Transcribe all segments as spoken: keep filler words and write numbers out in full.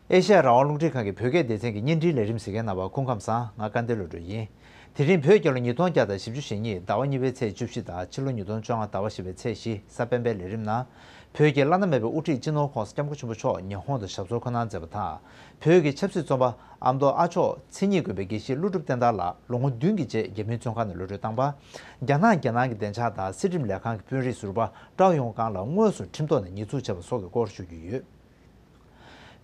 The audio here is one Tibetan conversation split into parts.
ཨེ་ཤ་ཡ་རང་དབང་རླུང་འཕྲིན་ཁང་གི་བོད་སྐད་སྡེ་ཚན་གྱི་བརྙན་འཕྲིན་ལས་རིམ་གཟིགས་མཁན་རྣམ་པ་སྐུ་ཁམས་བཟང་། ང་སྐལ་ལྡན་བློ་གྲོས་ཡིན། དེ་རིང་བོད་རྒྱལ་ལོ་ཉིས་སྟོང་བརྒྱ་དང་བཞི་བཅུ་ཞེ་གཉིས་ཟླ་བ་གཉིས་པའི་ཚེས་བཅུ་བཞི་དང་ཕྱི་ལོ་ཉིས་སྟོང་བཅོ་ལྔ་ཟླ་བ་བཞི་པའི་ཚེས་བཞི་གཟའ་སྤེན་པའི་ལས་རིམ་ནང་། བོད་ཀྱི་བླ་ན་མེད་པའི་དབུ་ཁྲིད་སྤྱི་ནོར་༸གོང་ས་༸སྐྱབས་མགོན་ཆེན་པོ་མཆོག་ཉི་ཧོང་དུ་ཞབས་སོར་འཁོད་གནང་མཛད་པ་དང་། བོད་ཀྱི་ཆབ་སྲིད་བཙོན་པ་ཨ་མདོ་ཨ་མཆོག་མཚན་ཉིད་དགོན་པའི་དགེ་བཤེས་ཀླུ་སྒྲུབ་བསྟན་དར་ལགས་ལོ་ངོ་བདུན་གྱི་རྗེས་རྒྱ་མིའི་བཙོན་ཁང་ནས་གློད་གྲོལ་བཏང་པ། རྒྱ་ནག་རྒྱལ་ནང་གི་བདེ་འཇགས་དང་སྲིད་ཁྲིམས་ལས་ཁང་གི་དཔོན་རིགས་ཟུར་པ་ཀྲའོ་ཡུང་ཀང་ལ་དངོས་སུ་ཁྲིམས་ཐོག་ནས་ཉེས་འཛུགས་བྱས་པ་སོགས་ཀྱི་སྐོར་ཞུ་རྒྱུ་ཡོད།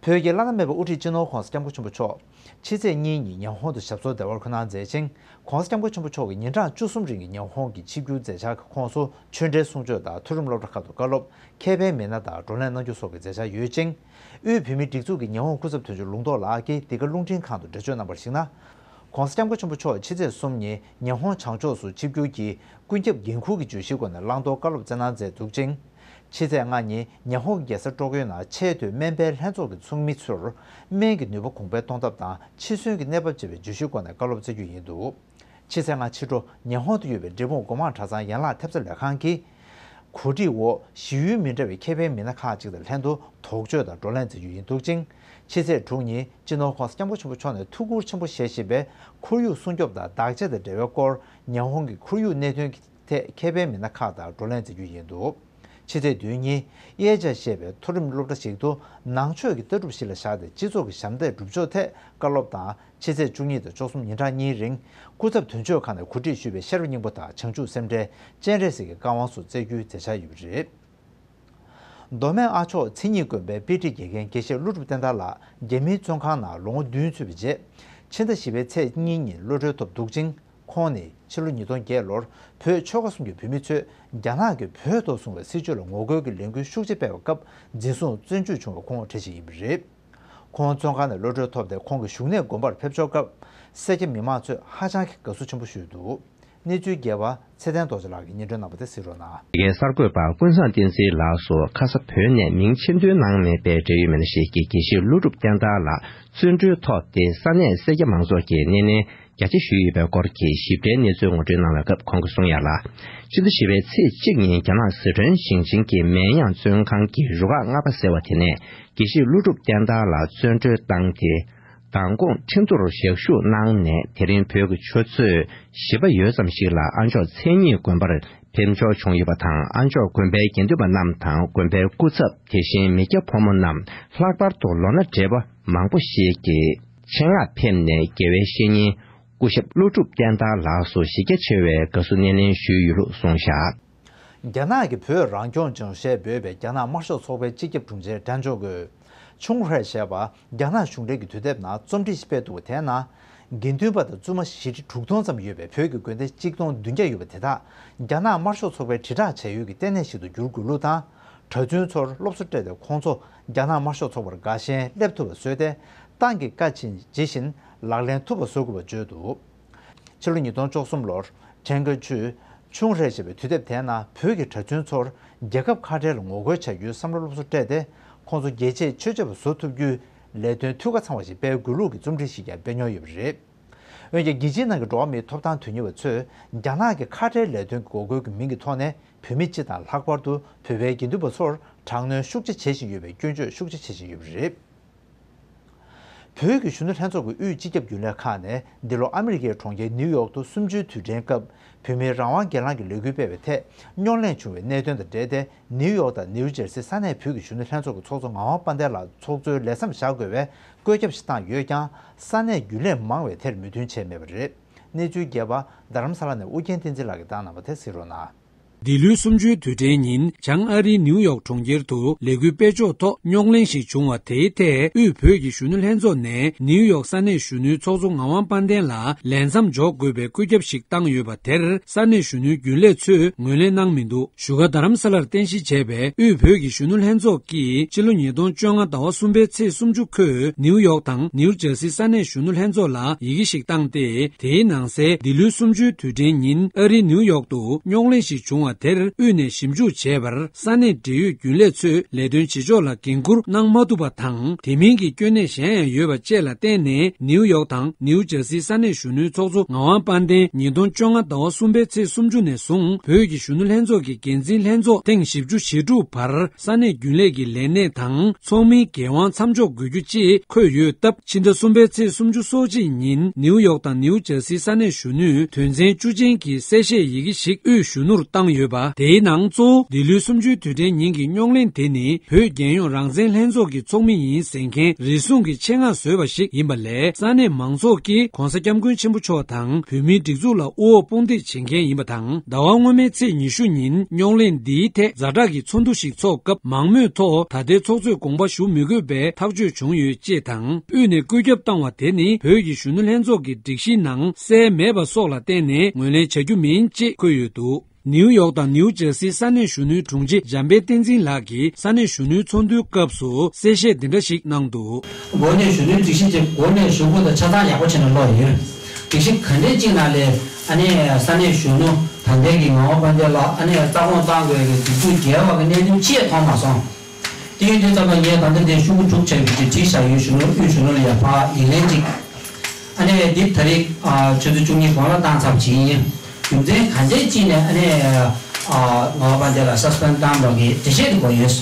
བོད་ཀྱི་བླ་ན་མེད་པའི་དབུ་ཁྲིད་སྤྱི་ནོར་༸གོང་ས་༸སྐྱབས་མགོན་ཆེན་པོ་མཆོག་ཕྱི་ཚེས་གཉིས་ཉིན་ཉི་ཧོང་དུ་ཞབས་སོར་བདེ་བར་འཁོད་གནང་མཛད་ཅིང་། ༸གོང་ས་༸སྐྱབས་མགོན་ཆེན་པོ་མཆོག་གིས་ཉིན་གྲངས་བཅུ་གསུམ་རིང་གི་ཉི་ཧོང་གི་ཆིབས་བསྒྱུར་མཛད་འཆར་གྱི་ཁོངས་སུ་ཆོས་འབྲེལ་གསུང་ཆོས་དང་མཐོ་རིམ་སློབ་གྲྭ་ཁག་ཏུ་བཀའ་སློབ། མཁས་པའི་མི་སྣ་དང་བགྲོ་གླེང་གནང་རྒྱུ་སོགས་ཀྱི་མཛད་འཆར་ཡོད་ཅིང་། དབུས་བོད་མིའི་སྒྲིག་འཛུགས་ཀྱི་ཉི་ཧོང་སྐུ་ཚབ་དོན་གཅོད་ལུང་རྟོགས་ལགས་ཀྱིས་འདི་ག་རླུང་འཕྲིན་ཁང་དུ་འགྲེལ་བརྗོད་གནང་བར་གཞིགས་ན། ༸གོང་ས་༸སྐྱབས་མགོན་ཆེན་པོ་མཆོག་ཕྱི་ཚེས་གསུམ་ཉིན་ཉི་ཧོང་བྱང་ཕྱོགས་སུ་ཆིབས་བསྒྱུར་གྱིས་ཀུན་ཁྱབ་འགན་འཁུར་གྱི་བརྗོད་གཞིའི་སྒོ་ནས་བླང་དོར་བཀའ་སློབ་སྩལ་གནང་མཛད་འདུག་ཅིང་། ཕྱི་ཚེས་ལྔ་ཉིན་ཉི་ཧོང་གི་རྒྱལ་ས་ཀྲོ་ཀྱོ་ནང་ཆེས་མཐོའི་སྨན་པའི་ལྷན་ཚོགས་ཀྱི་ཚོགས་མི་ཚོར་སྨན་གྱི་ནུས་པ་གོང་འཕེལ་གཏོང་ཐབས་དང་འཆི་གསོན་གྱི་གནས་བབ་ཅེས་པའི་བརྗོད་གཞིའི་སྒོ་ནས་བཀའ་སློབ་སྩལ་རྒྱུ་ཡིན་འདུག་ཕྱི་ཚེས་ལྔ་ཕྱི་དྲོ་ཉི་ཧོང་དུ་ཡོད་པའི་འབྲས་སྤུངས་སྒོ་མང་གྲྭ་ཚང་ཡན་ལག་ཐེབས་རྩ་ལས་ཁང་གིས། གོ་སྒྲིག་འོག་ཞི་ཡུལ་མི་འདྲ་བའི་མཁས་པའི་མི་སྣ་ཁག་ཅིག་དང་ལྷན་དུ་དོགས་གཅོད་དང་བགྲོ་གླེང་མཛད་རྒྱུ་ཡིན་འདུག་ཅིང་། ཕྱི་ཚེས་དྲུག་ཉིན་སྤྱི་ནོར་༸གོང་ས་༸སྐྱབས་མགོན་ཆེན་པོ་མཆོག་ནས་ཐུགས་ཁུར་ཆེན་པོ་བཞེས་བཞིན་པའི་ཁོར་ཡུག་སྲུང་སྐྱོབ་དང་བདག་གཅེས་དང་འབྲེལ་བའི་སྐོར་ཉི་ཧོང་གི་ཁོར་ཡུག་གནད་དོན་གྱི་ཐད་མཁས་པའི་མི་སྣ་ཁག་དང་བགྲོ་གླེང་མཛད་རྒྱུ་ཡིན་འདུག་ཕྱི་ཚེས་བདུན་ཉིན་ཨེ་ཅཱ་ཞེས་པའི་མཐོ་རིམ་སློབ་གྲྭ་ཞིག་ཏུ་ནང་ཆོས་ཀྱི་ལྟ་གྲུབ་གཞི་ལ་བཞག་སྟེ་སྤྱི་ཚོགས་ཀྱི་ཞབས་འདེགས་སྒྲུབ་ཕྱོགས་ཐད་བཀའ་སློབ་དང་། ཕྱི་ཚེས་བཅུ་གཉིས་དང་བཅུ་གསུམ་ཉིན་གྲངས་གཉིས་རིང་སྐུ་ཚབ་དོན་གཅོད་ཁང་ནས་གོ་སྒྲིག་ཞུས་པའི་ཤེས་རབ་སྙིང་པོ་དང་བྱང་ཆུབ་སེམས་འགྲེལ་སྤྱན་རས་གཟིགས་ཀྱི་བཀའ་དབང་སོགས་སྩལ་རྒྱུའི་མཛད་འཆར་ཡོད་པ་རེད། མདོ་སྨད་ཨ་མཆོག་མཚན་ཉིད་དགོན་པའི་དཔེ་ཁྲིད་དགེ་རྒན་དགེ་བཤེས་ཀླུ་སྒྲུབ་བསྟན་དར་ལགས་རྒྱ་མིའི་བཙོན་ཁང་ནང་ལོ་ངོ་བདུན་ཚུད་པའི་རྗེས། ཕྱི་ཟླ་བཞི་པའི་ཚེས་གཉིས་ཉིན་གློད་གྲོལ་ཐོབ་འདུག་ཅིང་། ཁོང་ནི་ཕྱི་ལོ་ཉིས་སྟོང་བརྒྱད་ལོར་བོད་ཆོལ་ཁ་གསུམ་གྱི་བོད་མི་ཚོས་རྒྱ་ནག་གིས་བོད་ཐོག་བཟུང་བའི་སྲིད་བྱུས་ལ་ངོ་རྒོལ་གྱི་ལས་འགུལ་ཤུགས་ཆེ་སྤེལ་བའི་སྐབས་འཛིན་བཟུང་བཙོན་འཇུག་བྱུང་བའི་ཁོང་གྲས་ཤིག་ཡིན་པ་རེད། ཁོང་བཙོན་ཁང་ནས་གློད་གྲོལ་ཐོབ་སྟེ་ཁོང་གི་བཞུགས་གནས་དགོན་པར་ཕེབས་ཕྱོགས་སྐབས། སེར་སྐྱ་མི་མང་ཚོས་ཧ་ཅང་གི་དགའ་བསུ་ཆེན་པོ་ཞུས་འདུག་གནས་ཚུལ་རྒྱས་པ་ཚེ་བརྟན་རྡོ་རྗེ་ལགས་ཀྱིས་སྙན་སྒྲོན་གནང་བ་དེ་གཟིགས་རོགས་གནང་། འདི་གའི་གསར་འགོད་པ་ཀུན་བཟང་བསྟན་འཛིན་ལགས་སུ་ཁ་ས་བོད་ནས་མིང་ཆེ་འདོན་གནང་མེད་པའི་འབྲེལ་ཡོད་མི་སྣ་ཞིག་གིས་དགེ་བཤེས་ཀླུ་སྒྲུབ་བསྟན་དར་ལགས་བཙོན་གྲོལ་ཐོབ་སྟེ་ས་གནས་སེར་སྐྱ་མང་ཚོགས་ཀྱིས་སྣེ་ལེན་རྒྱ་ཆེ་ཞུས་ཡོད་པའི་སྐོར་གྱི་ཞིབ་ཕྲའི་གནས་ཚུལ་ངོ་སྤྲོད་གནང་བའི་སྐབས་ཁོང་གིས་གསུངས་ཡ་ལ། ཕྱི་ཟླ་བཞི་པའི་ཚེས་གཅིག་ཉིན་རྒྱ་ནག་ཟི་ཁྲོན་ཞིང་ཆེན་གྱི་མེན་ཡང་བཙོན་ཁང་གི་རུ་ཁག་ལྔ་པ་ཟེར་བ་དེ་ནས་དགེ་བཤེས་ཀླུ་སྒྲུབ་བསྟན་དར་ལགས་བཙོན་གྲོལ་བཏང་སྟེ། མདང་དགོང་ཁྲིན་ཏུར་ཞག་བཞུགས་གནང་ནས་དེ་རིང་བོད་ཀྱི་ཆུ་ཚོད་བཞི་པ་ཡོལ་ཙམ་ཞིག་ལ་ཨ་མཆོག་མཚན་ཉིད་དགོན་པར་ཕེབས་འབྱོར་བྱུང་ཡོད་པ་དང་། ཨ་མཆོག་དགོན་པའི་དགེ་འདུན་པ་རྣམས་དང་དགོན་པའི་སྐུ་ཚབ། དེ་བཞིན་མི་སྐྱ་ཕོ་མོ་རྣམས་ལྷག་པར་དུ་ལོ་ན་བགྲེས་པོ་མང་པོ་ཞིག་གིས་ཆེད་མངགས་ཕེབས་ནས་དགེ་བའི་བཤེས་གཉེན་སྐུ་ཞབས་ཀླུ་སྒྲུབ་བསྟན་དར་ལགས་སུ་གཞི་རྒྱ་ཆེ་བའི་དགའ་བསུ་སྣེ་ལེན་ཞུས་ཡོད་ལུགས་གསུངས་བཞག་རྒྱ་ནག་གི་བོད་རང་སྐྱོང་ལྗོངས་ཞེས་འབོད་པའི་རྒྱ་ནག་དམར་ཤོག་ཚོགས་པའི་སྤྱི་ཁྱབ་དྲུང་ཆེ་ཀྲན་ཅོ་གོས། ཆུང་ཧྲེ་ཞེས་པ་རྒྱ་ནག་གཞུང་འབྲེལ་གྱི་དུས་དེབ་ནང་རྩོམ་བྲིས་ཤིག་སྤེལ་འདུག་པ་དེའི་ནང་། དགེ་འདུན་པ་དང་བཙུན་མ་བཞི་ཁྲི་དྲུག་སྟོང་ཙམ་ཡོད་པའི་བོད་ཀྱི་དགོན་སྡེ་གཅིག་སྟོང་བདུན་བརྒྱ་ཡོད་པ་དེ་དག་རྒྱ་ནག་དམར་ཤོག་ཚོགས་པའི་དྲིལ་བསྒྲགས་བྱ་ཡུལ་གྱི་ལྟེ་གནས་ཤིག་ཏུ་བསྒྱུར་དགོས་ལུགས་དང་། གྲྭ་བཙུན་ཚོར་སློབ་གསོ་སྤྲད་དེ་ཁོང་ཚོ་རྒྱ་ནག་དམར་ཤོག་ཚོགས་པར་དགའ་ཞེན་སླེབས་ཐུབ་པ་བཟོས་ཏེ། ཏང་གི་བཀའ་ཇི་བཞིན་ལག་ལེན་ཐུབ་པ་བཟོ་དགོས་པ་བརྗོད་འདུག་ཕྱི་ལོ་ཉིས་སྟོང་བཅུ་གསུམ་ལོར་ཁྲེང་ཀོན་ཆུས་ཆུང་ཧྲེ་ཞེས་པའི་དུས་དེབ་དེའི་ནང་བོད་ཀྱི་གྲྭ་བཙུན་ཚོར་རྒྱལ་ཁབ་ཁ་བྲལ་ལ་ངོ་རྒོལ་བྱ་རྒྱུའི་བསམ་བློ་སློབ་གསོ་སྤྲད་དེ། ཁོང་ཚོ་རྒྱལ་གཅེས་ཆོས་གཅེས་པ་བཟོ་ཐུབ་རྒྱུའི་ལས་དོན་འཐུས་ཁ་ཚང་བ་ཞིག་སྤེལ་དགོས་ལུགས་ཀྱི་རྩོམ་བྲིས་ཤིག་ཀྱང་སྤེལ་མྱོང་ཡོད་པ་རེད། འོན་ཀྱང་རྒྱལ་སྤྱིའི་ནང་གི་འགྲོ་བ་མིའི་ཐོབ་ཐང་དོན་གཉེར་བ་ཚོས་རྒྱ་ནག་གི་ཁ་བྲལ་ལས་དོན་གྱི་འགོག་རྒོལ་གྱི་མིང་གི་ཐོག་ནས་བོད་མི་སྤྱི་དང་ལྷག་པར་དུ་བོད་པའི་དགེ་འདུན་པ་ཚོར་དྲག་གནོན་ཤུགས་ཆེ་བྱེད་བཞིན་ཡོད་པའི་སྐྱོན་བརྗོད་ཤུགས་ཆེ་བྱེད་བཞིན་ཡོད་པ་རེད། བོད་ཀྱི་གཞོན་ནུ་ལྷན་ཚོགས་ཀྱི་དབུས་སྤྱི་ཁྱབ་རྒྱུན་ལས་ཁག་ནས་འདི་ལོ་ཨ་མི་རི་ཀའི་གྲོང་ཁྱེར་ནིའུ་ཡོག་ཏུ་གསུམ་བཅུའི་དུས་དྲན་སྐབས་བོད་མིའི་རང་དབང་སྒེར་ལངས་ཀྱི་ལས་འགུལ་སྤེལ་བའི་ཐད་རྙོག་གླེང་བྱུང་བའི་གནད་དོན་དང་འབྲེལ་ཏེ། ནིའུ་ཡོག་དང་ནིའུ་ཇར་སི་ས་གནས་བོད་ཀྱི་གཞོན་ནུ་ལྷན་ཚོགས་ཀྱི་ཚོགས་གཙོ་ངག་དབང་དཔལ་ལྡན་ལགས་ཚོགས་གཙོའི་ལས་མཚམས་བཞག་དགོས་པའི་བཀོད་ཁྱབ་ཞིག་བཏང་ཡོད་ཀྱང་། ས་གནས་རྒྱུན་ལས་མང་བས་དེར་མོས་མཐུན་བྱས་མེད་པ་རེད། གནས་ཚུལ་རྒྱས་པ་རྡ་རམ་ས་ལ་ནས་ཨུ་རྒྱན་བསྟན་འཛིན་ལགས་ཀྱིས་བཏང་གནང་བ་དེ་གཟིགས་རོགས་གནང་། འདི་ལོའི་གསུམ་བཅུའི་དུས་དྲན་ཉིན་བྱང་ཨ་རིའི་ནིའུ་ཡོག་གྲོང་ཁྱེར་དུ་ལས་འགུལ་སྤེལ་ཕྱོགས་ཐོག་རྙོག་གླེང་ཞིག་བྱུང་བ་དེའི་ཐད། དབུས་བོད་ཀྱི་གཞོན་ནུ་ལྷན་ཚོགས་ནས་ནིའུ་ཡོག་ས་གནས་གཞོན་ནུའི་ཚོགས་གཙོ་ངག་དབང་དཔལ་ལྡན་ལ་ལས་མཚམས་འཇོག་དགོས་པའི་བཀོད་ཁྱབ་ཞིག་བཏང་ཡོད་པ་དེར། ས་གནས་གཞོན་ནུའི་རྒྱུན་ལས་ཚོས་ངོས་ལེན་གནང་མི་འདུག་བཞུགས་སྒར་རྡ་རམ་ས་ལར་རྟེན་གཞི་བྱས་པའི་དབུས་བོད་ཀྱི་གཞོན་ནུ་ལྷན་ཚོགས་ཀྱིས་ཕྱི་ལོ་ཉིས་སྟོང་བཅོ་ལྔ་ཟླ་བ་གསུམ་པའི་ཚེས་སུམ་ཅུ་ཁོས་ནིའུ་ཡོག་དང་ནིའུ་ཇར་སི་ས་གནས་གཞོན་ནུ་ལྷན་ཚོགས་ལ་ཡི་གེ་ཞིག་བཏང་སྟེ། དེའི་ནང་གསལ། འདི་ལོའི་གསུམ་བཅུའི་དུས་དྲན་ཉིན་ཨ་རིའི་ནིའུ་ཡོག་ཏུ་རྙོག་གླེང་ཞིག་བྱུང་བ། དེར་དབུས་ནས་ཞིབ་འཇུག་བྱས་པར་ས་གནས་འབྲེལ་ཡོད་རྒྱུན་ལས་ཚོས་ལས་དོན་བྱེད་ཕྱོགས་ལ་འགན་འཁུར་གནང་མ་ཐུབ་པ་དང་། དེ་མིན་གྱི་སྐྱོན་གནད་གཞན་ཡང་ཡོད་པ་བཅས་ལ་བརྟེན་ནས། ནིའུ་ཡོག་དང་ནིའུ་ཇར་སིའི་ས་གནས་གཞོན་ནུའི་ཚོགས་གཙོ་ངག་དབང་དཔལ་ལྡན་ཉིས་སྟོང་བཅོ་ལྔ་ཟླ་བ་གསུམ་པའི་ཚེས་སུམ་ཅུ་ནས་བཟུང་བོད་ཀྱི་གཞོན་ནུ་ལྷན་ཚོགས་ཀྱི་འགན་འཛིན་ལྷན་ཚོགས་ཐེངས་བཞི་བཅུ་ཞེ་དྲུག་བར་ས་གནས་རྒྱུན་ལས་ཀྱི་ལས་གནས་དང་ཚོགས་མིའི་འགན་དབང་མཚམས་འཇོག་དགོས་རྒྱུ་བཅས་འཁོད་ཡོད་སྟབས། ཕྱི་ཟླ་གསུམ་པའི་ཚེས་སུམ་ཅུ་སོ་གཅིག་ཉིན་ནིའུ་ཡོག་དང་ནིའུ་ཇར་སིའི་ས་གནས་གཞོན་ནུས་དོན་ཚན་བཅུ་ཅན་གྱི་གསལ་བཤད་ཡི་གེ་ཞིག་དབུས་གཞོན་ནུར་བཏང་ཡོད་པ། དེའི་ནང་གཙོ་བོ་འདི་ལོའི་གསུམ་བཅུའི་དུས་དྲན་ཉིན་གྱི་རྙོག་གླེང་དེ་ནི་བོད་རྒྱལ་ཡོངས་རང་བཙན་ལྷན་ཚོགས་ཀྱི་ཚོགས་མི་ཡིན་ཟེར་མཁན་རེ་ཟུང་གིས་ཆེད་མངགས་བཟོས་པ་ཞིག་ཡིན་པ་ལས། ས་གནས་མང་ཚོགས་ཀྱིས་༧གོང་ས་༧སྐྱབས་མགོན་ཆེན་པོ་མཆོག་དང་བོད་མིའི་སྒྲིག་འཛུགས་ལ་དབུ་འོག་དཔུང་འདེགས་བྱེད་མཁན་ཡིན་པ་དང་། ཟླ་བ་སྔོན་མའི་ཚེས་ཉི་ཤུ་ཉིན་རྙོག་གླེང་འདིའི་ཐད་ཛ་དྲག་གི་ཚོགས་འདུ་ཞིག་འཚོགས་སྐབས། མང་མོས་ཐོག་ད་ལྟའི་ཚོགས་གཙོས་དགོངས་པ་ཞུ་མི་དགོས་པའི་ཐག་གཅོད་བྱུང་ཡོད་ཅེས་དང་། དབུས་ནས་བཀོད་ཁྱབ་བཏང་བ་དེ་ནི་བོད་ཀྱི་གཞོན་ནུ་ལྷན་ཚོགས་ཀྱི་སྒྲིག་གཞིའི་ནང་གསལ་མེད་པ་སོགས་ལ་བརྟེན་ནས་ངོས་ལེན་བྱ་རྒྱུ་མིན་ཅེས་འཁོད་ཡོད་འདུག་ནིའུ་ཡོག་དང་ནིའུ་ཇར་སིའི་ས་གནས་གཞོན་ནུའི་དྲུང་ཆེ་འཇམ་དཔལ་བསྟན་འཛིན་ལགས་ཀྱིས་ས་གནས་གཞོན་ནུའི་ཚོགས་འདུའི་སྐབས་སུ་གསལ་བཤད་འདི་འདྲ་ཞིག་གནང་འདུག་འགོ་ནས་གཞོན་ནུའི་སྒྲིག་གཞི་དེ་འགོ་ནས་གཞུག་གུ་དང་ཆ་ཚང་ཡག་པོ་བྱས་ནས་ཀློག་ཡོད། སྒྲིག་གཞི་ག་འདྲས་ཅིག་ནང་ལས་ཨ་ནི་ས་གནས་གཞོན་ནུ་ད་ལྟའི་གི་ངག་དབང་དཔལ་ལྡན་ལགས་ཨ་ནི་རྩ་དགོངས་གཏང་དགོས་ཀྱི་དུས་ཚོད་བརྒལ་བ་གི་གནད་དོན་ཅི་ཡང་མཐོང་མ་སོང་། དེ་ཡིན་དུས་ཙམ་པ་ངས་ད་ལྟ་དེ་ཤོག་གུ་དྲུག་ཆ་ཡོད་ཀྱི་བྲིས་བཞག་ཡོད། གཞོན་ནུ་དབུས་གཞོན་ནུ་ལ་ཡ་ཕར་ཡིག་ལན་གཅིག་ཨ་ནི་འདི་ད་རེས་ཨ་ཆུ་ཚོད་བཅུ་གཉིས་གོང་ལ་བཏང་ཚར་བ་ཅིག་ཡིན། རྒྱུ་མཚན་ག་འདྲས་ཅིག་ནས་ཨ་ནི་ཨ་ངག་དབང་དཔལ་ལྡན་ལ་སཱ་སི་པེན་ཌི་བཏང་འགྲོ་གི་འགྲེལ་བཤད་དེ་དགོས་ཡོད།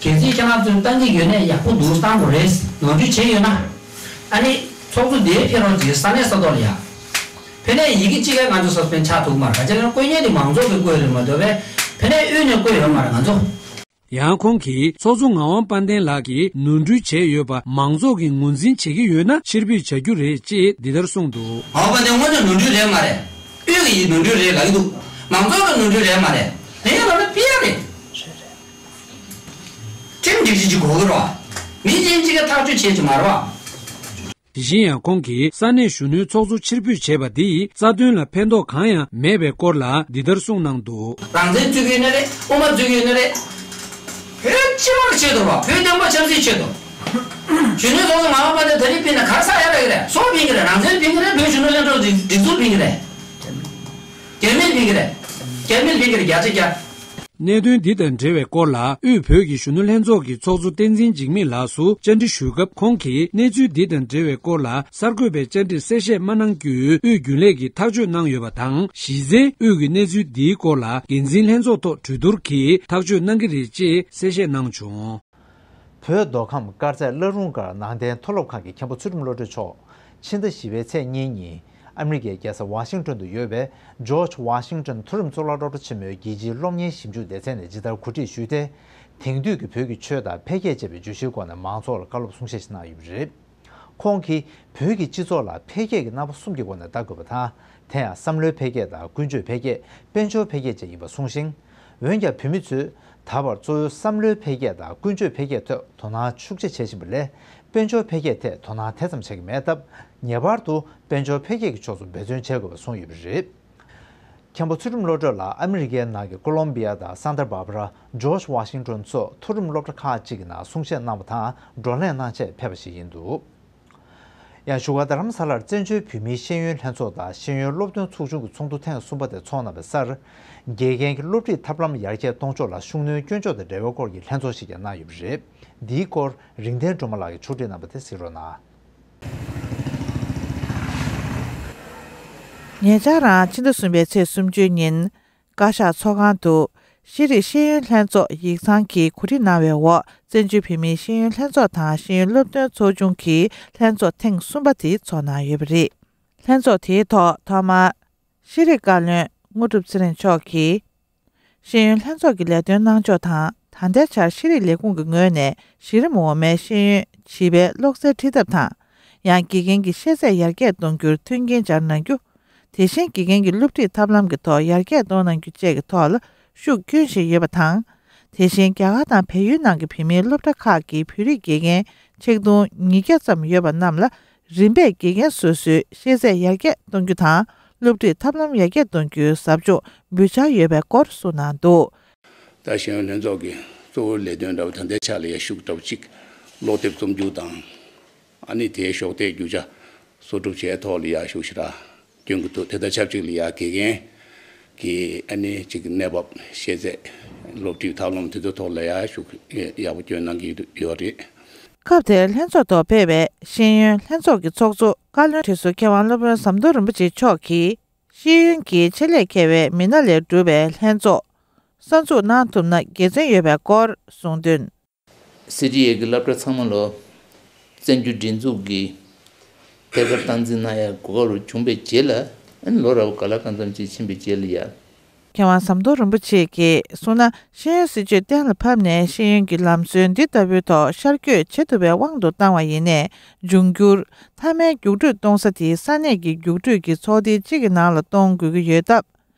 གལ་སྲིད་ཁྱེད་རང་ཚོས་བཏང་གི་ཡོད་ན་ཡག་པོ་འདུག་བཏང་དགོས་རེད། ནོར་འཁྲུལ་བྱས་ཡོད་ན། ཨ་ནི་ཚོགས་གཙོ་དེའི་ཕེབས་རོགས་གྱིས་ས་གནས་ས་ཐོག་ལ་ཡ། ཕ་གིར་ཡི་གེ་གཅིག་ལས་ང་ཚོ་སཱ་སི་པེན་ཌི་ཆགས་ཐུབ་མ་རེད། ག་ཅི་ལབ་ན་བཀོད་མཁན་དེ་མང་ཚོགས་ཀྱིས་བཀོད་རེད་མ་གཏོགས་པས་ཕ་གིར་དབུས་ནས་བཀོད་ཡོད་མ་རེད་ང་ཚོ། ཡང་ཁོང་གིས་ཚོགས་གཙོ་ངག་དབང་དཔལ་ལྡན་ལགས་ཀྱིས་ནོར་འཁྲུལ་བྱས་ཡོད་པ་མང་ཚོགས་ཀྱིས་ངོས་འཛིན་བྱེད་ཀྱི་ཡོད་ན་ཕྱིར་འབུད་བྱ་རྒྱུ་རེད་ཅེས་འདི་ལྟར་གསུངས་འདུག་ངག་དབང་དཔལ་ལྡན་དངོས་གནས་ནོར་འཁྲུལ་རེད་མ་རེད། དབུས་ཀྱི་ནོར་འཁྲུལ་རེད་ལབ་ཀྱི་འདུག་མང་ཚོགས་ཀྱི་ནོར་འཁྲུལ་རེད་མ་རེད། དེ་ཡང་ལབ་ན་ཕ་གིར་རེད། ཁྲིམས་སྒྲིག་གཞི་ཅིག་དགོས་ཀྱི་རེད་བ། མི་གཞན་གཅིག་གིས་ཐག་གཅོད་བྱེད་ཀྱི་མ་རེད་བ། དེ་བཞིན་ཡང་ཁོང་གིས་ས་གནས་གཞོན་ནུའི་ཚོགས་གཙོ་ཕྱིར་འབུད་བྱས་པ་འདིས་རྩ་དོན་ལ་ཕན་ཐོགས་གང་ཡང་མེད་པའི་སྐོར་ལ་འདི་ལྟར་གསུངས་གནང་འདུག་རང་བཙན་རྩོད་ཀྱི་ཡོད་ན་རེད། དབུ་མ་རྩོད་ཀྱི་ཡོད་ན་རེད། བོད་སྤྱི་དམངས་ཆེད་དུ་རེད་བ། བོད་བདེན་པ་ཆབ་སྲིད་ཆེད་དུ། གཞོན་ནུའི་ཚོགས་གཙོ་ངག་དབང་དཔལ་ལྡན་ད་རེས་ཕུད་ན་ག་རེ་ཟ་ཡ་རག་གི་རེད། སུ་ཕུད་ཀྱི་རེད། རང་བཙན་ཕུད་ཀྱི་རེད། བོད་གཞོན་ནུ་ལྷན་ཚོགས་སྒྲིག་འཛུགས་ཕུད་ཀྱི་རེད། རྒྱ་མིས་ཕུད་ཀྱི་རེད། རྒྱ་མིས་ཕུད་ཀྱི་རེད་བརྒྱ་ཆ་བརྒྱ། གནད་དོན་འདི་དང་འབྲེལ་བའི་སྐོར་ལ་དབུས་བོད་ཀྱི་གཞོན་ནུ་ལྷན་ཚོགས་ཀྱི་ཚོགས་གཙོ་བསྟན་འཛིན་འཇིགས་མེད་ལགས་སུ་བཅར་འདྲི་ཞུས་སྐབས། ཁོང་གིས་གནས་ཚུལ་འདི་དང་འབྲེལ་བའི་སྐོར་ལ་གསར་འགོད་པའི་བཅར་འདྲིར་གསལ་བཤད་མ་གནང་རྒྱུའི་དབུས་རྒྱུན་ལས་ཀྱིས་ཐག་གཅོད་གནང་ཡོད་པ་དང་། གཞི་རྩའི་དབུས་ཀྱི་གནས་ཚུལ་འདིའི་སྐོར་ལ་འགན་འཛིན་ལྷན་ཚོགས་ཐོག་གྲོས་བསྡུར་གྱིས་ཐག་གཅོད་གནང་གི་རེད་ཅེས་གསལ་བཤད་གནང་བྱུང་། བོད་མདོ་ཁམས་དཀར་མཛེས་བླ་རུང་སྒར་ནང་བསྟན་མཐོ་སློབ་ཁང་གི་མཁན་པོ་ཚུལ་ཁྲིམས་བློ་གྲོས་མཆོག་ཕྱི་ཟླ་བཞི་པའི་ཚེས་གཉིས་ཉིན་ཨ་མི་རི་ཀའི་རྒྱལ་ས་ཝ་ཤིང་ཏོན་དུ་ཡོད་པའི་ཇོརྗ་ཝ་ཤིང་ཏོན་མཐོ་རིམ་གཙུག་ལག་སློབ་གྲྭ་ཆེན་མོའི་རྒྱལ་སྤྱིའི་སློབ་གཉེར་ཞིབ་འཇུག་སྡེ་ཚན་ནས་ཇི་ལྟར་གོ་སྒྲིག་ཞུས་ཏེ། དེང་དུས་ཀྱི་བོད་ཀྱི་ཆོས་དང་འཕེལ་རྒྱས་ཅེས་པའི་བརྗོད་གཞིའི་སྒོ་ནས་མང་ཚོགས་ལ་བཀའ་སློབ་གསུང་བཤད་ཞིག་གནང་ཡོད་པ་རེད། ཁོང་གིས་བོད་ཀྱི་སྤྱི་ཚོགས་ལ་འཕེལ་རྒྱས་ཀྱི་རྣམ་པ་གསུམ་གྱི་སྒོ་ནས་ལྟ་དགོས་པ་དང་། དེ་ཡང་བསམ་བློའི་འཕེལ་རྒྱས་དང་ཀུན་སྤྱོད་འཕེལ་རྒྱས། དཔལ་འབྱོར་འཕེལ་རྒྱས་བཅས་ཡིན་པ་གསུངས་ཤིང་། འོན་ཀྱང་བོད་མི་ཚོས་ད་བར་གཙོ་བོའི་བསམ་བློའི་འཕེལ་རྒྱས་དང་ཀུན་སྤྱོད་འཕེལ་རྒྱས་ཐོག་དོ་སྣང་ཤུགས་ཆེ་བྱེད་བཞིན་པ་ལས། དཔལ་འབྱོར་འཕེལ་རྒྱས་ཐད་དོ་སྣང་དེ་ཙམ་བྱེད་ཀྱི་མེད་སྟབས། ངེས་པར་དུ་དཔལ་འབྱོར་འཕེལ་རྒྱས་ཀྱི་ཕྱོགས་སུ་འབད་བརྩོན་བྱེད་དགོས་པ་གསུངས་ཡོད་པ་རེད། མཁན་པོ་ཚུལ་ཁྲིམས་བློ་གྲོས་ལགས་ཨ་མི་རི་ཀའི་ནང་གི་ཀོ་ལོམ་བི་ཡ་དང་སན་ཏཱ་བྷར་བྷ་ར། ཇོརྗ་ཝ་ཤིང་ཏོན་སོགས་མཐོ་རིམ་སློབ་གྲྭ་ཁག་ཅིག་གི་ནང་གསུང་བཤད་གནང་བ་དང་བགྲོ་གླེང་གནང་ཆེད་ཕེབས་པ་ཞིག་ཡིན་འདུག་ཡང་བཞུགས་སྒར་རྡ་རམ་ས་ལར་བཙན་བྱོལ་བོད་མིའི་ཤེས་ཡོན་ལྷན་ཚོགས་དང་ཤེས་ཡོན་སློབ་སྟོན་ཚོགས་ཆུང་གི་ཚོགས་འདུ་ཐེངས་གསུམ་པ་དེ་ཚོགས་གནང་བའི་སར། དགེ་རྒན་གྱི་སློབ་ཁྲིད་ཐབས་ལམ་ཡར་རྒྱས་གཏོང་ཕྱོགས་ལ་ཤུགས་སྣོན་སྐྱོན་ཕྱོགས་དང་འབྲེལ་བའི་སྐོར་གྱི་ལྷན་ཚོགས་ཤིག་ཀྱང་གནང་ཡོད་པ་རེད། འདིའི་སྐོར་རིག་ལྡན་སྒྲོལ་མ་ལགས་ཀྱིས་ཕྱོགས་སྒྲིག་གནང་བ་དེ་གཟིགས་རོགས་གནང་། ཉེ་ཆར་རང་ཕྱི་ཟླ་གསུམ་པའི་ཚེས་སུམ་ཅུ་ཉིན། བཀའ་ཤག་ཚོགས་ཁང་དུ་ཤེས་རིག་ཤེས་ཡོན་ལྷན་ཚོགས་ཡིག་ཚང་གིས་གོ་སྒྲིག་གནང་བའི་འོག་བཙན་བྱོལ་བོད་མིའི་ཤེས་ཡོན་ལྷན་ཚོགས་དང་ཤེས་ཡོན་སློབ་སྟོན་ཚོགས་ཆུང་གི་ལྷན་ཚོགས་ཐེངས་གསུམ་པ་དེ་ཚོགས་གནང་ཡོད་པ་རེད། ལྷན་ཚོགས་དེའི་ཐོག་ཐོག་མར་ཤེས་རིག་བཀའ་བློན་དངོས་གྲུབ་ཚེ་རིང་མཆོག་གིས། ཤེས་ཡོན་ལྷན་ཚོགས་ཀྱི་ལས་དོན་གནང་ཕྱོགས་དང་། ད་ལྟའི་ཆར་ཤེས་རིག་ལས་ཁུངས་ཀྱི་ངོས་ནས་གཞི་རིམ་འོག་མའི་ཤེས་ཡོན་བྱིས་པའི་སློབ་གསོའི་ཁྲིད་ཐབས་དང་། ཡང་དགེ་རྒན་གྱི་ཤེས་ཚད་ཡར་རྒྱས་གཏོང་རྒྱུར་མཐུན་རྐྱེན་སྦྱར་གནང་རྒྱུ། དེ་བཞིན་དགེ་རྒན་གྱི་སློབ་ཁྲིད་ཐབས་ལམ་གྱི་ཐོག་ཡར་རྒྱས་གཏོང་གནང་རྒྱུ་བཅས་ཀྱི་ཐོག་ལ་ཤུགས་བསྐྱོན་བཞིན་ཡོད་པ་དང་། དེ་བཞིན་རྒྱ་གར་དང་བལ་ཡུལ་ནང་གི་བོད་མིའི་སློབ་གྲྭ་ཁག་གི་བོད་རིགས་དགེ་རྒན་ཆིག་སྟོང་ཉིས་བརྒྱ་ཙམ་ཡོད་པ་རྣམས་ལ། རིམ་པས་དགེ་རྒན་སོ་སོའི་ཤེས་ཚད་ཡར་རྒྱས་གཏོང་རྒྱུ་དང་། སློབ་ཁྲིད་ཐབས་ལམ་ཡར་རྒྱས་གཏོང་རྒྱུའི་ཟབ་སྦྱོང་འབུལ་འཆར་ཡོད་པའི་སྐོར་གསུངས་གནང་འདུག་ད་ཤེས་ཡོན་ལྷན་ཚོགས་ཀྱི་གཙོ་བོ་ལས་དོན་འདྲ་བོ་ད་ལྟའི་ཆ་ལ་ཡ་ཤུགས་འདྲ་བོ་ཅིག་ཀློག་དེབ་རྩོམ་རྒྱུ་དང་། ཨ་ནི་དེའི་གཞོགས་འདེགས་རྒྱུ་ཆ་གསོག་སྒྲུབ་བྱས་ཐོག་ལ་ཡ་ཤུགས་ཞེ་དྲག་སྐྱོན་གྱི་འདུག་དེ་དང་ཆབས་ཅིག་ལ་ཡ་དགེ་རྒན་ གི་ཨ་ནི་ཅིག་གནས་བབ་ཤེས་ཚད། སློབ་ཁྲིད་ཐབས་ལམ་དེ་ཚོ་ཐོག་ལ་ཡང་ཤུགས་ཡག་པོ་སྐྱོན་གནང་གི་ཡོད་རེད། སྐབས་དེར་ལྷན་ཚོགས་ཐོག་ཕེབས་པའི་ཤེས་ཡོན་ལྷན་ཚོགས་ཀྱི་ཚོགས་གཙོ་བཀའ་བློན་ཁྲི་ཟུར་མཁས་དབང་སློབ་དཔོན་ཟམ་གདོང་རིན་པོ་ཆེ་མཆོག་གིས། ཤེས་ཡོན་གྱི་ཆེད་ལས་མཁས་པའི་མི་སྣ་ལས་གྲུབ་པའི་ལྷན་ཚོགས་གསར་འཛུགས་གནང་ཐུབ་ན་དགེ་མཚན་ཡོད་པའི་སྐོར་གསུངས་དོན། སི་ཊི་ཨེ་གི་སློབ་གྲྭ་ཚང་མ་ལོ་བཙན་བྱོལ་སྒྲིག་འཛུགས་ཀྱི་ཐད་ཀར་སྟངས་འཛིན་གནང་ཡ་གོ་སྐབས་བྱུང་བའི་རྗེས་ལ། ཨ་ནི་ལོ་རབས་ག་ལ་གང་འཚམ་ཅིག་ཕྱིན་པའི་རྗེས་ལ་ཡ། མཁས་དབང་ཟམ་གདོང་རིན་པོ་ཆེ་གིས་གསུངས་ན། ཤེས་ཡོན་སྲིད་བྱུས་གཏན་ལ་ཕབ་ནས་ཤེས་ཡོན་གྱི་ལམ་སྲོལ་འདི་ལྟ་བུའི་ཐོག་ཤར་བསྐྱོད་བྱེད་ཐུབ་པའི་དབང་དུ་བཏང་བ་ཡིན་ནའི། འབྱུང་འགྱུར་མཐའ་མའི་རྒྱུགས་སྤྲོད་གཏོང་ས་དེ་ས་གནས་ཀྱི་རྒྱུགས་སྤྲོད་ཀྱི་ཚོགས་སྡེ་གཅིག་གི་ནང་ལ་གཏོང་དགོས་ཀྱི་ཡོད་སྟབས།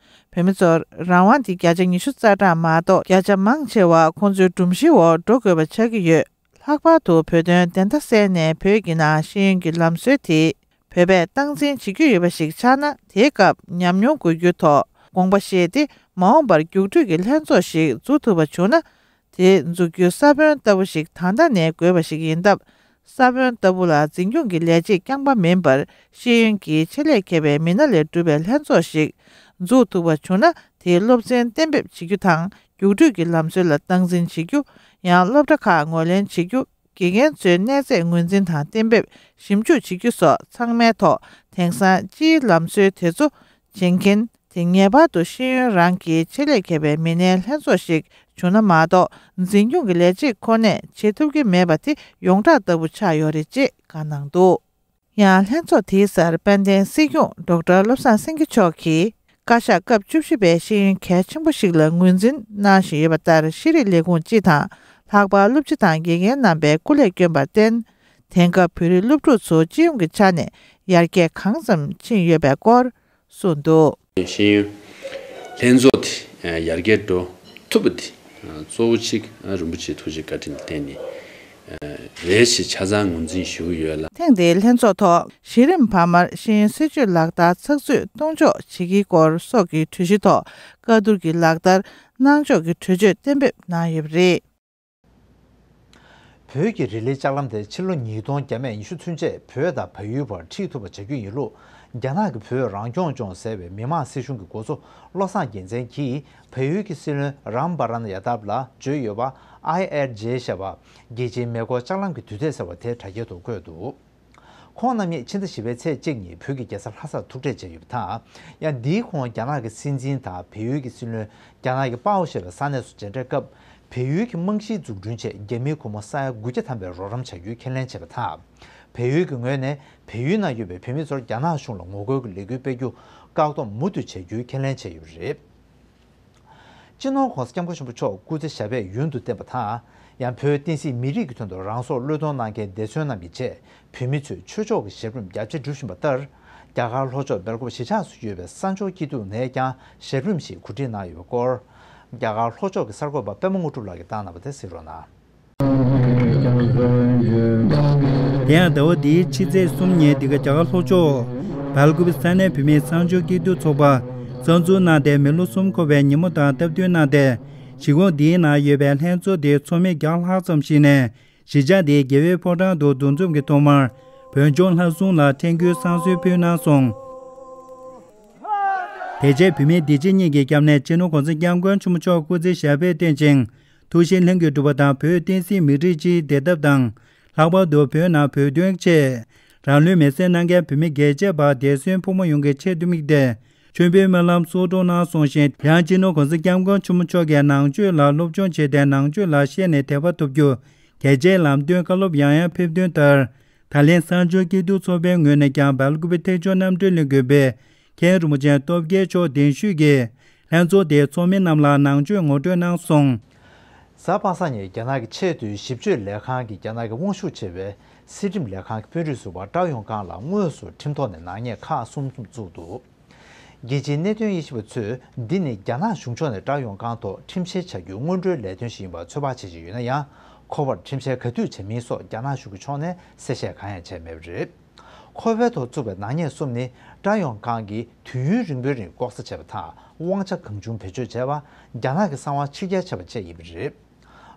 བོད་མི་ཚོར་རང་དབང་དེ་བརྒྱ་ཆ་ཉི་ཤུ་རྩ་གྲངས་མ་གཏོགས་བརྒྱ་ཆ་མང་ཆེ་བ་ཁོང་ཚོའི་སྒྲོམ་གཞིའི་འོག་འགྲོ་དགོས་པ་ཆགས་ཀྱི་ཡོད། ལྷག་པར་དུ་བོད་དོན་བདེན་མཐའ་གསལ་ནས་བོད་ཀྱི་ནང་ཤེས་ཡོན་གྱི་ལམ་སྲོལ་དེ་བོད་པས་སྟངས་འཛིན་བྱེད་རྒྱུ་ཡོད་པ་ཞིག་ཆགས་ན། དེའི་སྐབས་ཉམས་མྱོང་དགོས་རྒྱུ་ཐོག་དགོངས་པ་བཞེས་ཏེ། མ་འོངས་པར་རྒྱུགས་སྤྲོད་ཀྱི་ལྷན་ཚོགས་ཤིག་འཛུགས་ཐུབ་པ་བྱུང་ན། དེ་འཛུགས་རྒྱུའི་ས་བོན་ལྟ་བུ་ཞིག་ད་ལྟ་ནས་དགོས་པ་ཞིག་ཡིན་སྟབས། ས་བོན་ལྟ་བུ་ལ་འཛིན་སྐྱོང་གི་ལས་བྱེད་རྐྱང་པ་མིན་པར། ཤེས་ཡོན་གྱི་ཆེད་ལས་མཁས་པའི་མི་སྣ་ལས་གྲུབ་པའི་ལྷན་ཚོགས་ཤིག་འཛུགས་ཐུབ་པ་བྱུང་ན། དེའི་སློབ་ཚན་གཏན་འབེབས་བྱེད་རྒྱུ་དང་། རྒྱུགས་སྤྲོད་ཀྱི་ལམ་སྲོལ་ལ་སྟངས་འཛིན་བྱེད་རྒྱུ། ཡང་སློབ་གྲྭ་ཁག་ངོས་ལེན་བྱེད་རྒྱུ། དགེ་རྒན་ཚོའི་གནས་ཚད་ངོས་འཛིན་དང་གཏན་འབེབས་ཞིབ་འཇུག་བྱེད་རྒྱུ་སོགས་ཚང་མའི་ཐོག་དེང་སང་སྤྱིའི་ལམ་སྲོལ་དེ་ཚོ་བྱེད་མཁན། དེ་ངེས་པར་དུ་ཤེས་ཡོན་རང་གི་ཆེད་ལས་མཁས་པའི་མི་སྣའི་ལྷན་ཚོགས་ཤིག་བྱུང་ན་མ་གཏོགས། འཛིན་སྐྱོང་གི་ལས་བྱེད་ཁོ་ནས་བྱེད་ཐུབ་ཀྱི་མེད་པ་དེ་ཡོངས་གྲགས་ལྟ་བུ་ཆགས་ཡོད་རེད་ཅེས་བཀའ་གནང་འདུག། ཡང་ལྷན་ཚོགས་དེའི་སར་དཔལ་ལྡན་སྲིད་སྐྱོང་ཌོག་ཊར་བློ་བཟང་སེང་གེ་མཆོག་གིས། བཀའ་ཤག་སྐབས་བཅུ་བཞི་པའི་ཤེས་ཡོན་གལ་ཆེན་པོ་ཞིག་ལ་ངོས་འཛིན་གནང་བཞིན་ཡོད་པ་ལྟར། ཤེས་རིག་ལས་ཁུངས་སྤྱི་དང་། ལྷག་པར་སློབ་སྤྱི་དང་དགེ་རྒན་རྣམ་པས་སྐུ་ལས་བསྐྱོན་པར་བརྟེན། དེང་སྐབས་བོད་རིགས་སློབ་ཕྲུག་ཚོ་སྤྱི་ཡོངས་ཀྱི་ཆ་ནས་ཡར་རྒྱས་གང་ཙམ་ཕྱིན་ཡོད་པའི་སྐོར་གསུངས་འདུག། ཤེས་ཡོན་ལྷན་ཚོགས་དེ་ཡར་རྒྱས་འགྲོ་ཐུབ་པ་དེ་གཙོ་བོ་གཅིག་རིན་པོ་ཆེའི་ཐུགས་རྗེ་བཀའ་དྲིན་ལ་བརྟེན་ནས་རེད་ཞེས་ཆ་ཚང་ངོས་འཛིན་ཞུ་གི་ཡོད་ལ། ཐེངས་འདིའི་ལྷན་ཚོགས་ཐོག་གཞི་རིམ་བར་མར་ཤེས་ཡོན་སྲིད་བྱུས་ལག་བསྟར་ཚགས་ཚུད་གཏོང་ཕྱོགས་བྱེད་ཀྱི་སྐོར་སོགས་ཀྱི་གྲོས་གཞི་ཐོག་བཀའ་བསྡུར་གྱི་ལག་བསྟར་གནང་ཕྱོགས་ཀྱི་གྲོས་ཆོད་གཏན་འབེབས་གནང་ཡོད་པ་རེད། བོད་ཀྱི་རི་ལིའི་ལྕགས་ལམ་དེ་ཕྱི་ལོ་ཉིས་སྟོང་བརྒྱ་མེད་ཉི་ཤུ་ཚུན་ཆད་བོད་དང་བལ་ཡུལ་བར་འཁྲིད་ཐུབ་པ་བྱ་རྒྱུ་ཡིན་ལུགས། རྒྱ་ནག་གི་བོད་རང་སྐྱོང་ལྗོངས་ཟེར་བའི་མི་དམངས་སྲིད་གཞུང་གི་འགོ་གཙོ་བློ་བཟང་རྒྱལ་མཚན་གྱིས་བལ་ཡུལ་གྱི་སྲིད་བློན་རམ་པ་ར་ན་ཡ་དབ་ལ་བརྗོད་ཡོད་པ། ཨའི་ཨེར་ཇེ་ཞེས་པ། རྒྱལ་སྤྱིའི་མེ་འཁོར་ལྕགས་ལམ་གྱི་དུས་ཚོད་ཟེར་བ་དེ་དྲ་རྒྱའི་ཐོག་བཀོད་འདུག། ཁོང་རྣམ་གཉིས་ཕྱི་ཟླ་བཞི་པའི་ཚེས་གཅིག་ཉིན་བོད་ཀྱི་རྒྱལ་ས་ལྷ་སར་ཐུག་འཕྲད་བྱས་ཡོད་པ་དང་། ཡང་འདིའི་གོང་རྒྱ་ནག་གི་སྲིད་འཛིན་དང་བལ་ཡུལ་གྱི་སྲིད་བློན། རྒྱ་ནག་གི་པའོ་ཞེས་པའི་ས་གནས་སུ་མཇལ་འཕྲད་སྐབས། བལ་ཡུལ་གྱི་རྨང་གཞིའི་འཛུགས་སྐྲུན་ཆེད་རྒྱ་མིའི་སྒོར་མོ་ས་ཡ་དགུ་བརྒྱ་ཐམ་པའི་རོགས་རམ་བྱ་རྒྱུའི་ཁས་ལེན་བྱས་པ་དང་། བལ་ཡུལ་གྱི་ངོས་ནས་བལ་ཡུལ་ནང་ཡོད་པའི་བོད་མི་ཚོར་རྒྱ་ནག་གཞུང་ལ་ངོ་རྒོལ་གྱི་ལས་འགུལ་སྤེལ་རྒྱུ་བཀག་སྡོམ་མུ་མཐུད་བྱ་རྒྱུའི་ཁས་ལེན་བྱས་ཡོད་པ་རེད། སྤྱི་ནོར་༧གོང་ས་༧སྐྱབས་མགོན་ཆེན་པོ་མཆོག་སྐུ་ཚེ་ཞབས་པད་ཡུན་དུ་བརྟན་པ་དང་། ཡང་བོད་བསྟན་སྲིད་མི་རིགས་ཀྱི་དོན་དུ་རང་སྲོག་བློས་གཏོང་གནང་མཁན་འདས་གསོན་རྣམས་ཀྱི་ཆེད་བོད་མི་ཚོས་ཆོས་ཕྱོགས་ཀྱི་ཞབས་རིམ་རྒྱ་ཆེར་སྒྲུབ་བཞིན་པ་ལྟར། རྒྱ་གར་ལྷོ་ཕྱོགས་སྦེལ་ཀོབ་གཞིས་ཆགས་སུ་ཡོད་པའི་གསང་མཆོག་སྐྱིད་སྡུག་ནས་ཀྱང་ཞབས་རིམ་ཞིག་གོ་སྒྲིག་གནང་ཡོད་པའི་སྐོར། རྒྱ་གར་ལྷོ་ཕྱོགས་ཀྱི་གསར་འགོད་པ་པད་མ་དངོས་གྲུབ་ལགས་ཀྱིས་བཏང་གནང་བ་དེ་གཟིགས་རོགས་གནང་། དེ་ཡང་ཟླ་བ་འདིའི་ཕྱི་ཚེས་གསུམ་ཉིན་འདི་ག་རྒྱ་གར་ལྷོ་ཕྱོགས་སྦེལ་ཀོབ་ས་གནས་བོད་མིའི་གསང་མཆོག་སྐྱིད་སྡུག་ཚོགས་པ་གཙོ་འཛུལ་གནང་སྟེ་མི་ལོ་གསུམ་འཁོར་བའི་ཉིན་མོ་དང་སྟབས་བསྟུན་གནང་སྟེ། གཞིས་ཁོངས་འདིའི་ནང་ཡོད་པའི་ལྷན་ཚོགས་དེའི་ཚོགས་མི་བརྒྱ་ལྷག་ཙམ་ཞིག་ནས་གཞིས་ཆགས་འདིའི་རྒྱལ་བའི་ཕོ་བྲང་དུ་འདུ་འཛོམས་ཀྱི་ཐོག་མར་བོད་ལྗོངས་ལྷ་སྲུང་ལ་ཕྲན་སྐུའི་བསང་གསོལ་ཕུལ་གནང་སོང་། དེ་རྗེས་བོད་མིའི་བདེ་སྐྱིད་གཉིས་ཀྱི་སྐྱབས་གནས་སྤྱི་ནོར་༧གོང་ས་༧སྐྱབས་མགོན་ཆེན་པོ་མཆོག་སྐུ་ཚེ་ཞབས་པད་བརྟན་ཅིང་། ཐུགས་བཞེད་ལྷུན་གྱིས་གྲུབ་པ་དང་། བོད་བསྟན་སྲིད་མི་རིགས་སྤྱིའི་བདེ་ཐབས་དང་། ལྷག་པར་དུ་བོད་ནང་བོད་དོན་ཆེད་རང་ལུས་མེར་སྲེག་གནང་མཁན་བོད་མི་རྒྱལ་གཅེས་པ་འདས་གསོན་ཕོ་མོ་ཡོངས་ཀྱི་ཆེད་དུ་དམིགས་ཏེ། མཆོད་འབུལ་སྨོན་ལམ་གསོལ་སྒྲོག་གནང་སོང་ཞིང་། ཡང་སྤྱི་ནོར་༧གོང་ས་༧སྐྱབས་མགོན་ཆེན་པོ་མཆོག་གིས་ནང་ཆོས་ལ་སློབ་སྦྱོང་བྱས་ཏེ། ནང་ཆོས་ལ་ཤེས་ནས་དད་པ་ཐོབ་རྒྱུ། རྒྱལ་གཅེས་ལམ་སྟོན་བཀའ་སློབ་ཡང་ཡང་ཕེབས་དོན་ལྟར། ད་ལན་གསང་མཆོག་སྐྱིད་སྡུག་ཚོགས་པའི་ངོས་ནས་ཀྱང་སྦེལ་ཀོབ་ཐེག་མཆོག་རྣམ་གྲོལ་གླིང་དགོན་པའི་མཁན་རིན་པོ་ཆེ་སྟོབས་རྒྱལ་མཆོག་གདན་ཞུས་ཀྱིས་ལྷན་ཚོགས་དེའི་ཚོགས་མི་རྣམས་ལ་ནང་ཆོས་ངོ་སྤྲོད་གནང་སོང་། གཟའ་པ་སངས་ཉིན་རྒྱ་ནག་གི་ཆེས་མཐོའི་ཞིབ་དཔྱོད་ལས་ཁང་གིས་རྒྱ་ནག་གི་དབང་ཤུགས་ཆེ་བའི་སྲིད་ཁྲིམས་ལས་ཁང་གི་དཔོན་རིགས་ཟུར་པ་ཀྲའོ་ཡོང་ཀང་ལ་དངོས་སུ་ཁྲིམས་ཐོག་ནས་ནག་ཉེས་ཁག་གསུམ་བཙུགས་འདུག། རྒྱལ་སྤྱིའི་གནད་དོན་དབྱེ་ཞིབ་པ་ཚོས་འདི་ནི་རྒྱ་ནག་གཞུང་ཕྱོགས་ནས་ཀྲའོ་ཡོང་ཀང་ཐོག་ཁྲིམས་བཤེར་བྱ་རྒྱུའི་སྔོན་འགྲོའི་ལས་དོན་ཞིག་ཡིན་པར་ཚོད་དཔག་བྱེད་བཞིན་ཡོད་ན་ཡང་། ཁོ་པར་ཁྲིམས་བཤེར་ག་དུས་བྱ་མིན་སོགས་རྒྱ་ནག་གཞུང་གི་ཕྱོགས་ནས་གསལ་བཤད་གང་ཡང་བྱས་མེད་པ་རེད། ཁོ་པའི་ཐོག་བཙུགས་པའི་ནག་ཉེས་གསུམ་ནི་ཀྲའོ་ཡོང་ཀང་གིས་དུས་ཡུན་རིང་པོའི་རིང་ལྐོག་ཟ་བྱས་པ་དང་། དབང་ཆ་གང་བྱུང་བེད་སྤྱོད་བྱས་པ། རྒྱ་ནག་གི་གསང་བ་ཕྱིར་གྱར་བྱས་པ་བཅས་ཡིན་པ་རེད།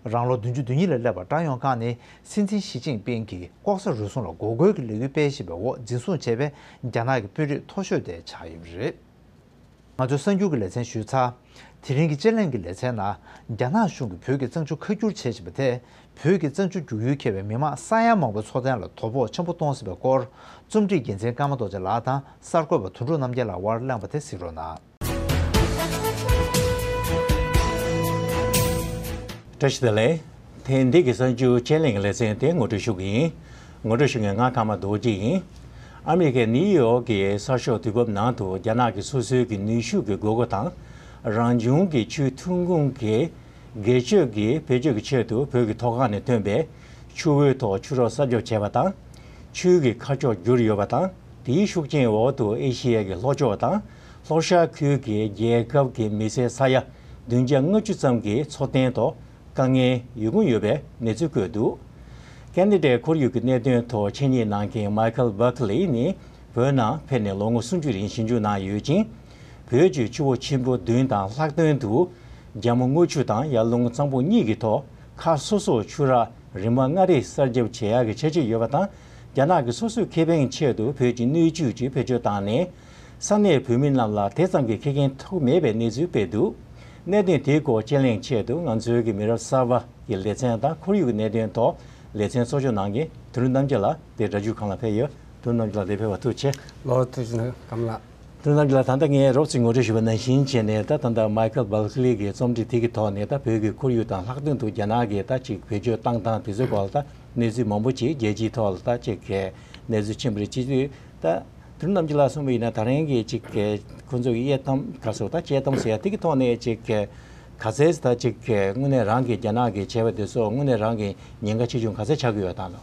རང་ལོ་བདུན་ཅུ་དོན་གཉིས་ལ་སླེབས་པ་ཀྲའོ་ཡོང་ཀང་ནི་སྲིད་འཛིན་ཞི་ཅིན་ཕིང་གིས་ལྐོག་ཟ་རུལ་སུངས་ལ་འགོག་རྒོལ་གྱི་ལས་འགུལ་སྤེལ་བཞིན་པའི་འོག་འཛིན་བཟུང་བྱས་པའི་རྒྱ་ནག་གི་དཔོན་རིགས་མཐོ་ཤོས་དེ་ཆགས་ཡོད་པ་རེད། ང་ཚོའི་གསར་འགྱུར་གྱི་ལེ་ཚན་ཞུས་ཚར། དེ་རིང་གི་དཔྱད་གླེང་གི་ལེ་ཚན་ནང་། རྒྱ་ནག་གཞུང་གིས་བོད་ཀྱི་གཙང་ཆུ་ཁ་བསྒྱུར་བྱེད་བཞིན་པ་དེས། བོད་ཀྱི་གཙང་ཆུ་རྒྱུག་ཡུལ་འཁེལ་བའི་མི་མང་ས་ཡ་མང་པོའི་འཚོ་རྟེན་ལ་དོ་ཕོག་ཆེན་པོ་གཏོང་སྲིད་པའི་སྐོར། རྩོམ་སྒྲིག་འགན་འཛིན་ཀརྨ་རྡོ་རྗེ་ལགས་དང་གསར་འགོད་པ་དོན་གྲུབ་རྣམ་རྒྱལ་ལགས་དབར་གླེང་བ་དེ་གཟིགས་རོགས་གནང་། བཀྲ་ཤིས་བདེ་ལེགས། ཐེངས་འདི་གི་གསར་འགྱུར་དཔྱད་གླེང་གི་ལེ་ཚན་དེ་ངོ་སྤྲོད་ཞུ་གི་ཡིན། ངོ་སྤྲོད་ཞུ་མཁན་ང་ཀརྨ་རྡོ་རྗེ་ཡིན། ཨ་མི་རི་ཀའི་ནིའུ་ཡོག་གི་གསར་ཤོག་དུས་བབ་ནང་དུ། རྒྱ་ནག་གི་སོ་སོའི་གི་ནུས་ཤུགས་ཀྱི་དགོས་མཁོ་དང་། རང་བྱུང་གི་ཆུའི་ཐོན་ཁུངས་ཀྱི་སྒེར་གཅོད་ཀྱི་བེད་སྤྱོད་ཀྱི་ཆེད་དུ། བོད་ཀྱི་མཐོ་སྒང་ནས་ཐོན་པའི་ཆུ་བོའི་ཐོག་ཆུ་རགས་གསར་འཇོག་བྱས་པ་དང་། ཆུའི་གི་ཁ་ཕྱོགས་བསྒྱུར་ཡོད་པ་དང་། དེའི་ཤུགས་རྐྱེན་འོག་ཏུ་ཨེ་ཤི་ཡའི་གི་ལྷོ་ཕྱོགས་དང་ལྷོ་ཤར་ཁུལ་གྱི་རྒྱལ་ཁབ་ཀྱི་མི་སེར་ས་ཡ་བདུན་བརྒྱ་ལྔ་བཅུ་ཙམ་གྱི་འཚོ་རྟེན་ཐོག་དཀའ་ངལ་ཡོང་གི་ཡོད་པའི་གནས་ཚུལ་བཀོད་འདུག། ཁེ་ན་ཌའི་ཁོར་ཡུག་གི་གནད་དོན་ཐོག་ཆེད་གཉེར་གནང་མཁན་མའི་ཁལ་བྷར་ཀ་ལི་ནི། བོད་ནང་ཕེབས་ནས་ལོ་ངོ་སུམ་ཅུ་རིང་ཞིབ་འཇུག་གནང་ཡོད་ཅིང་། བོད་ཀྱི་ཆུ་བོ་ཆེན་པོ་བདུན་དང་ལྷག་དོན་དུ་རྒྱ་མོ་རྔུལ་ཆུ་དང་ཡར་ཀླུང་གཙང་པོ་གཉིས་ཀྱི་ཐོག་ཁག་སོ་སོར་ཆུ་རགས་རིམ་པ་ལྔ་རེ་གསར་འཇོག་བྱེད་ཡག་གི་འཆར་གཞི་ཡོད་པ་དང་། རྒྱ་ནག་གི་སོ་སོའི་ཁེ་ཕན་ཆེད་དུ་བོད་ཀྱི་སྣོད་བཅུད་ཅིག་བེད་སྤྱོད་བཏང་ནས། ས་གནས་བོད་མི་རྣམས་ལ་དེ་ཙམ་གྱི་ཁེ་ཕན་ཐོགས་མེད་པའི་གནས་ཚུལ་སྤེལ་འདུག། གནད་དོན་དེའི་སྐོར་དཔྱད་གླེང་ཆེད་དུ་ང་ཚོའི་གི་མི་རབས་གསར་པ་གི་ལེ་ཚན་དང་ཁོར་ཡུག་གི་གནད་དོན་ཐོག་ལེ་ཚན་གཙོ་སྐྱོང་གནང་མཁན་དོན་གྲུབ་རྣམ་རྒྱལ་ལགས་དེ་སྒྲ་སྒྱུར་ཁང་ལ་ཕེབས་ཡོད། དོན་གྲུབ་རྣམ་རྒྱལ་ལགས་འདིར་ཕེབས་པར་ཐུགས་རྗེ་ཆེ། ལོ་ཐུགས་རྗེ་གནང་། ཀརྨ་ལགས། དོན་གྲུབ་རྣམ་རྒྱལ་ལགས། ད་ལྟ་ངས་རོབ་ཙམ་ངོ་སྤྲོད་ཞུས་པ་ནང་བཞིན་བྱས་ནས། ད་ད་ལྟ་མའི་ཁལ་བྷར་ཀ་ལི་གི་རྩོམ་སྒྲིག་དེ་གི་ཐོག་ནས། ད་བོད་ཀྱི་ཁོར་ཡུག་དང་ལྷག་དོན་དུ་རྒྱ་ནག་གིས་ད་ཅིག་བེད་སྤྱོད་བཏང་སྟངས་དེ་ཚོའི་སྐོར་ལ་ད་གནས་ཚུལ་མང་པོ་ཅིག་རྒྱལ་སྤྱིའི་ཐོག་ལ་ད་ཅིག་གི་གནས་ཚུལ་ཕྱིན་པ་རེད། སྤྱི་འཐུས་ད་དོན་གྲུབ་རྣམ་རྒྱལ་ལགས་གསུངས་པ་ཡིན་ན། ད་རིང་གི་ཅིག་གི་ཁོ་ཚོ་གི་དབྱེ་གཏམ་ག་སོགས་ད་དཔྱད་གཏམ་ཟེར་ཡ་དེ་གི་ཐོག་ནས་ཅིག་གི་ག་ཚད་ད་ཅིག་གི་དངོས་གནས་རང་གི་རྒྱ་ནག་གིས་བྱས་པ་དེ་ཚོ་དངོས་གནས་རང་གི་ཉེན་ཁ་ཆེ་ཆུང་ག་ཚད་ཆགས་ཀྱི་ཡོད་དང་ལོ།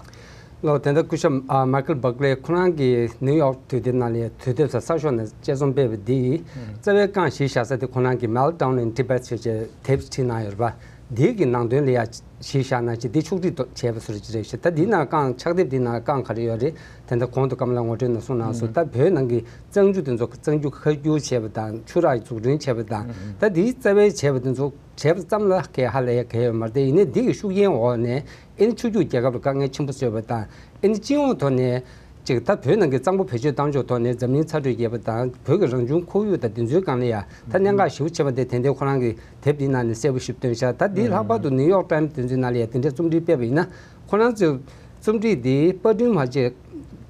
ལོ། དེ་ལྟར་སྐུ་ཞབས་ཨ་མའི་ཁལ་བྷར་ཀ་ལི་ཁོ་རང་གིས་ནིའུ་ཡོག་དུས་དེབ་ནང་ལ་དུས་དེབ་གསར་ཤོག་ནང་དཔྱད་རྩོམ་སྤེལ་བ་འདིས། རྩ་བའི་རྐང་གཞི་བཞག་ས་དེ་ཁོ་རང་གིས་Meltdown in Tibet ཞེས་བྱས་དེབ་བྲིས་གནང་ཡོད་རེད་པ། འདི་གི་ནང་དོན་ལ་ཡ་གཞི་བཞག་ན་ཅིག་འདི་ཕྱོགས་སྒྲིག་བྱས་པ་བཟོ་འདྲ་ཅིག་རེད་ཤག། ད་འདི་ནང་རྐང་ཕྱག་དེབ་འདི་ནང་རྐང་ག་རེ་ཡོད་རེད། དེ་འདྲ་གོང་དུ་ཀརྨ་ལགས་ངོ་སྤྲོད་ནང་གསུངས་གནང་སོང་། ད་བོད་ནང་གི་གཙང་ཆུ་དེ་ཚོ་གཙང་ཆུ་ཁ་བསྒྱུར་བྱས་པ་དང་ཆུ་རགས་འཛུགས་སྐྲུན་བྱས་པ་དང་། ད་འདིའི་རྩ་བའི་བྱས་པ་དེ་ཚོ་བྱས་པ་ཙམ་ལ་གས་ཧ་ལས་ཡ་གས་ཡོད་མ་རེད་དེ། ཡིན་ནའི་འདི་གི་ཤུགས་རྐྱེན་འོག་ནས་ཨེ་ནི་ཆུ་རྒྱུག་རྒྱལ་ཁབ་ལ་དཀའ་ངལ་ཆེན་པོ་བཟོས་པ་དང་། ཨེ་ནི་སྤྱི་ཡོངས་ཐོག་ནས་ཅིག་ད་བོད་ནང་གི་གཙང་པོ་བེད་སྤྱོད་བཏང་ཕྱོགས་ཐོག་ནས་འཛམ་གླིང་ཚ་དྲོད་རྒྱས་པ་དང་། བོད་ཀྱི་རང་བྱུང་ཁོར་ཡུག་དང་དེ་ཚོའི་སྒང་ལ་ཡ་ད་གནད་འགག་ཞེ་པོ་ཆེ་བ་དེ་ཏན་ཏན་ཁོ་རང་གི་དེབ་འདིའི་ནང་ནས་གསལ་པོ་ཞིག་བཏོན་ཤག། ད་འདིའི་ལྷག་པར་དུ་ནིའུ་ཡོག་ཊའིམ་དེ་ཚོའི་ནང་ལ་ཡ་དེ་འདྲའི་རྩོམ་སྒྲིག་སྤེལ་བ་ཡིན་ན། ཁོ་རང་ཚོའི་རྩོམ་སྒྲིག་འདི་པར་སྐྲུན་མ་བྱས།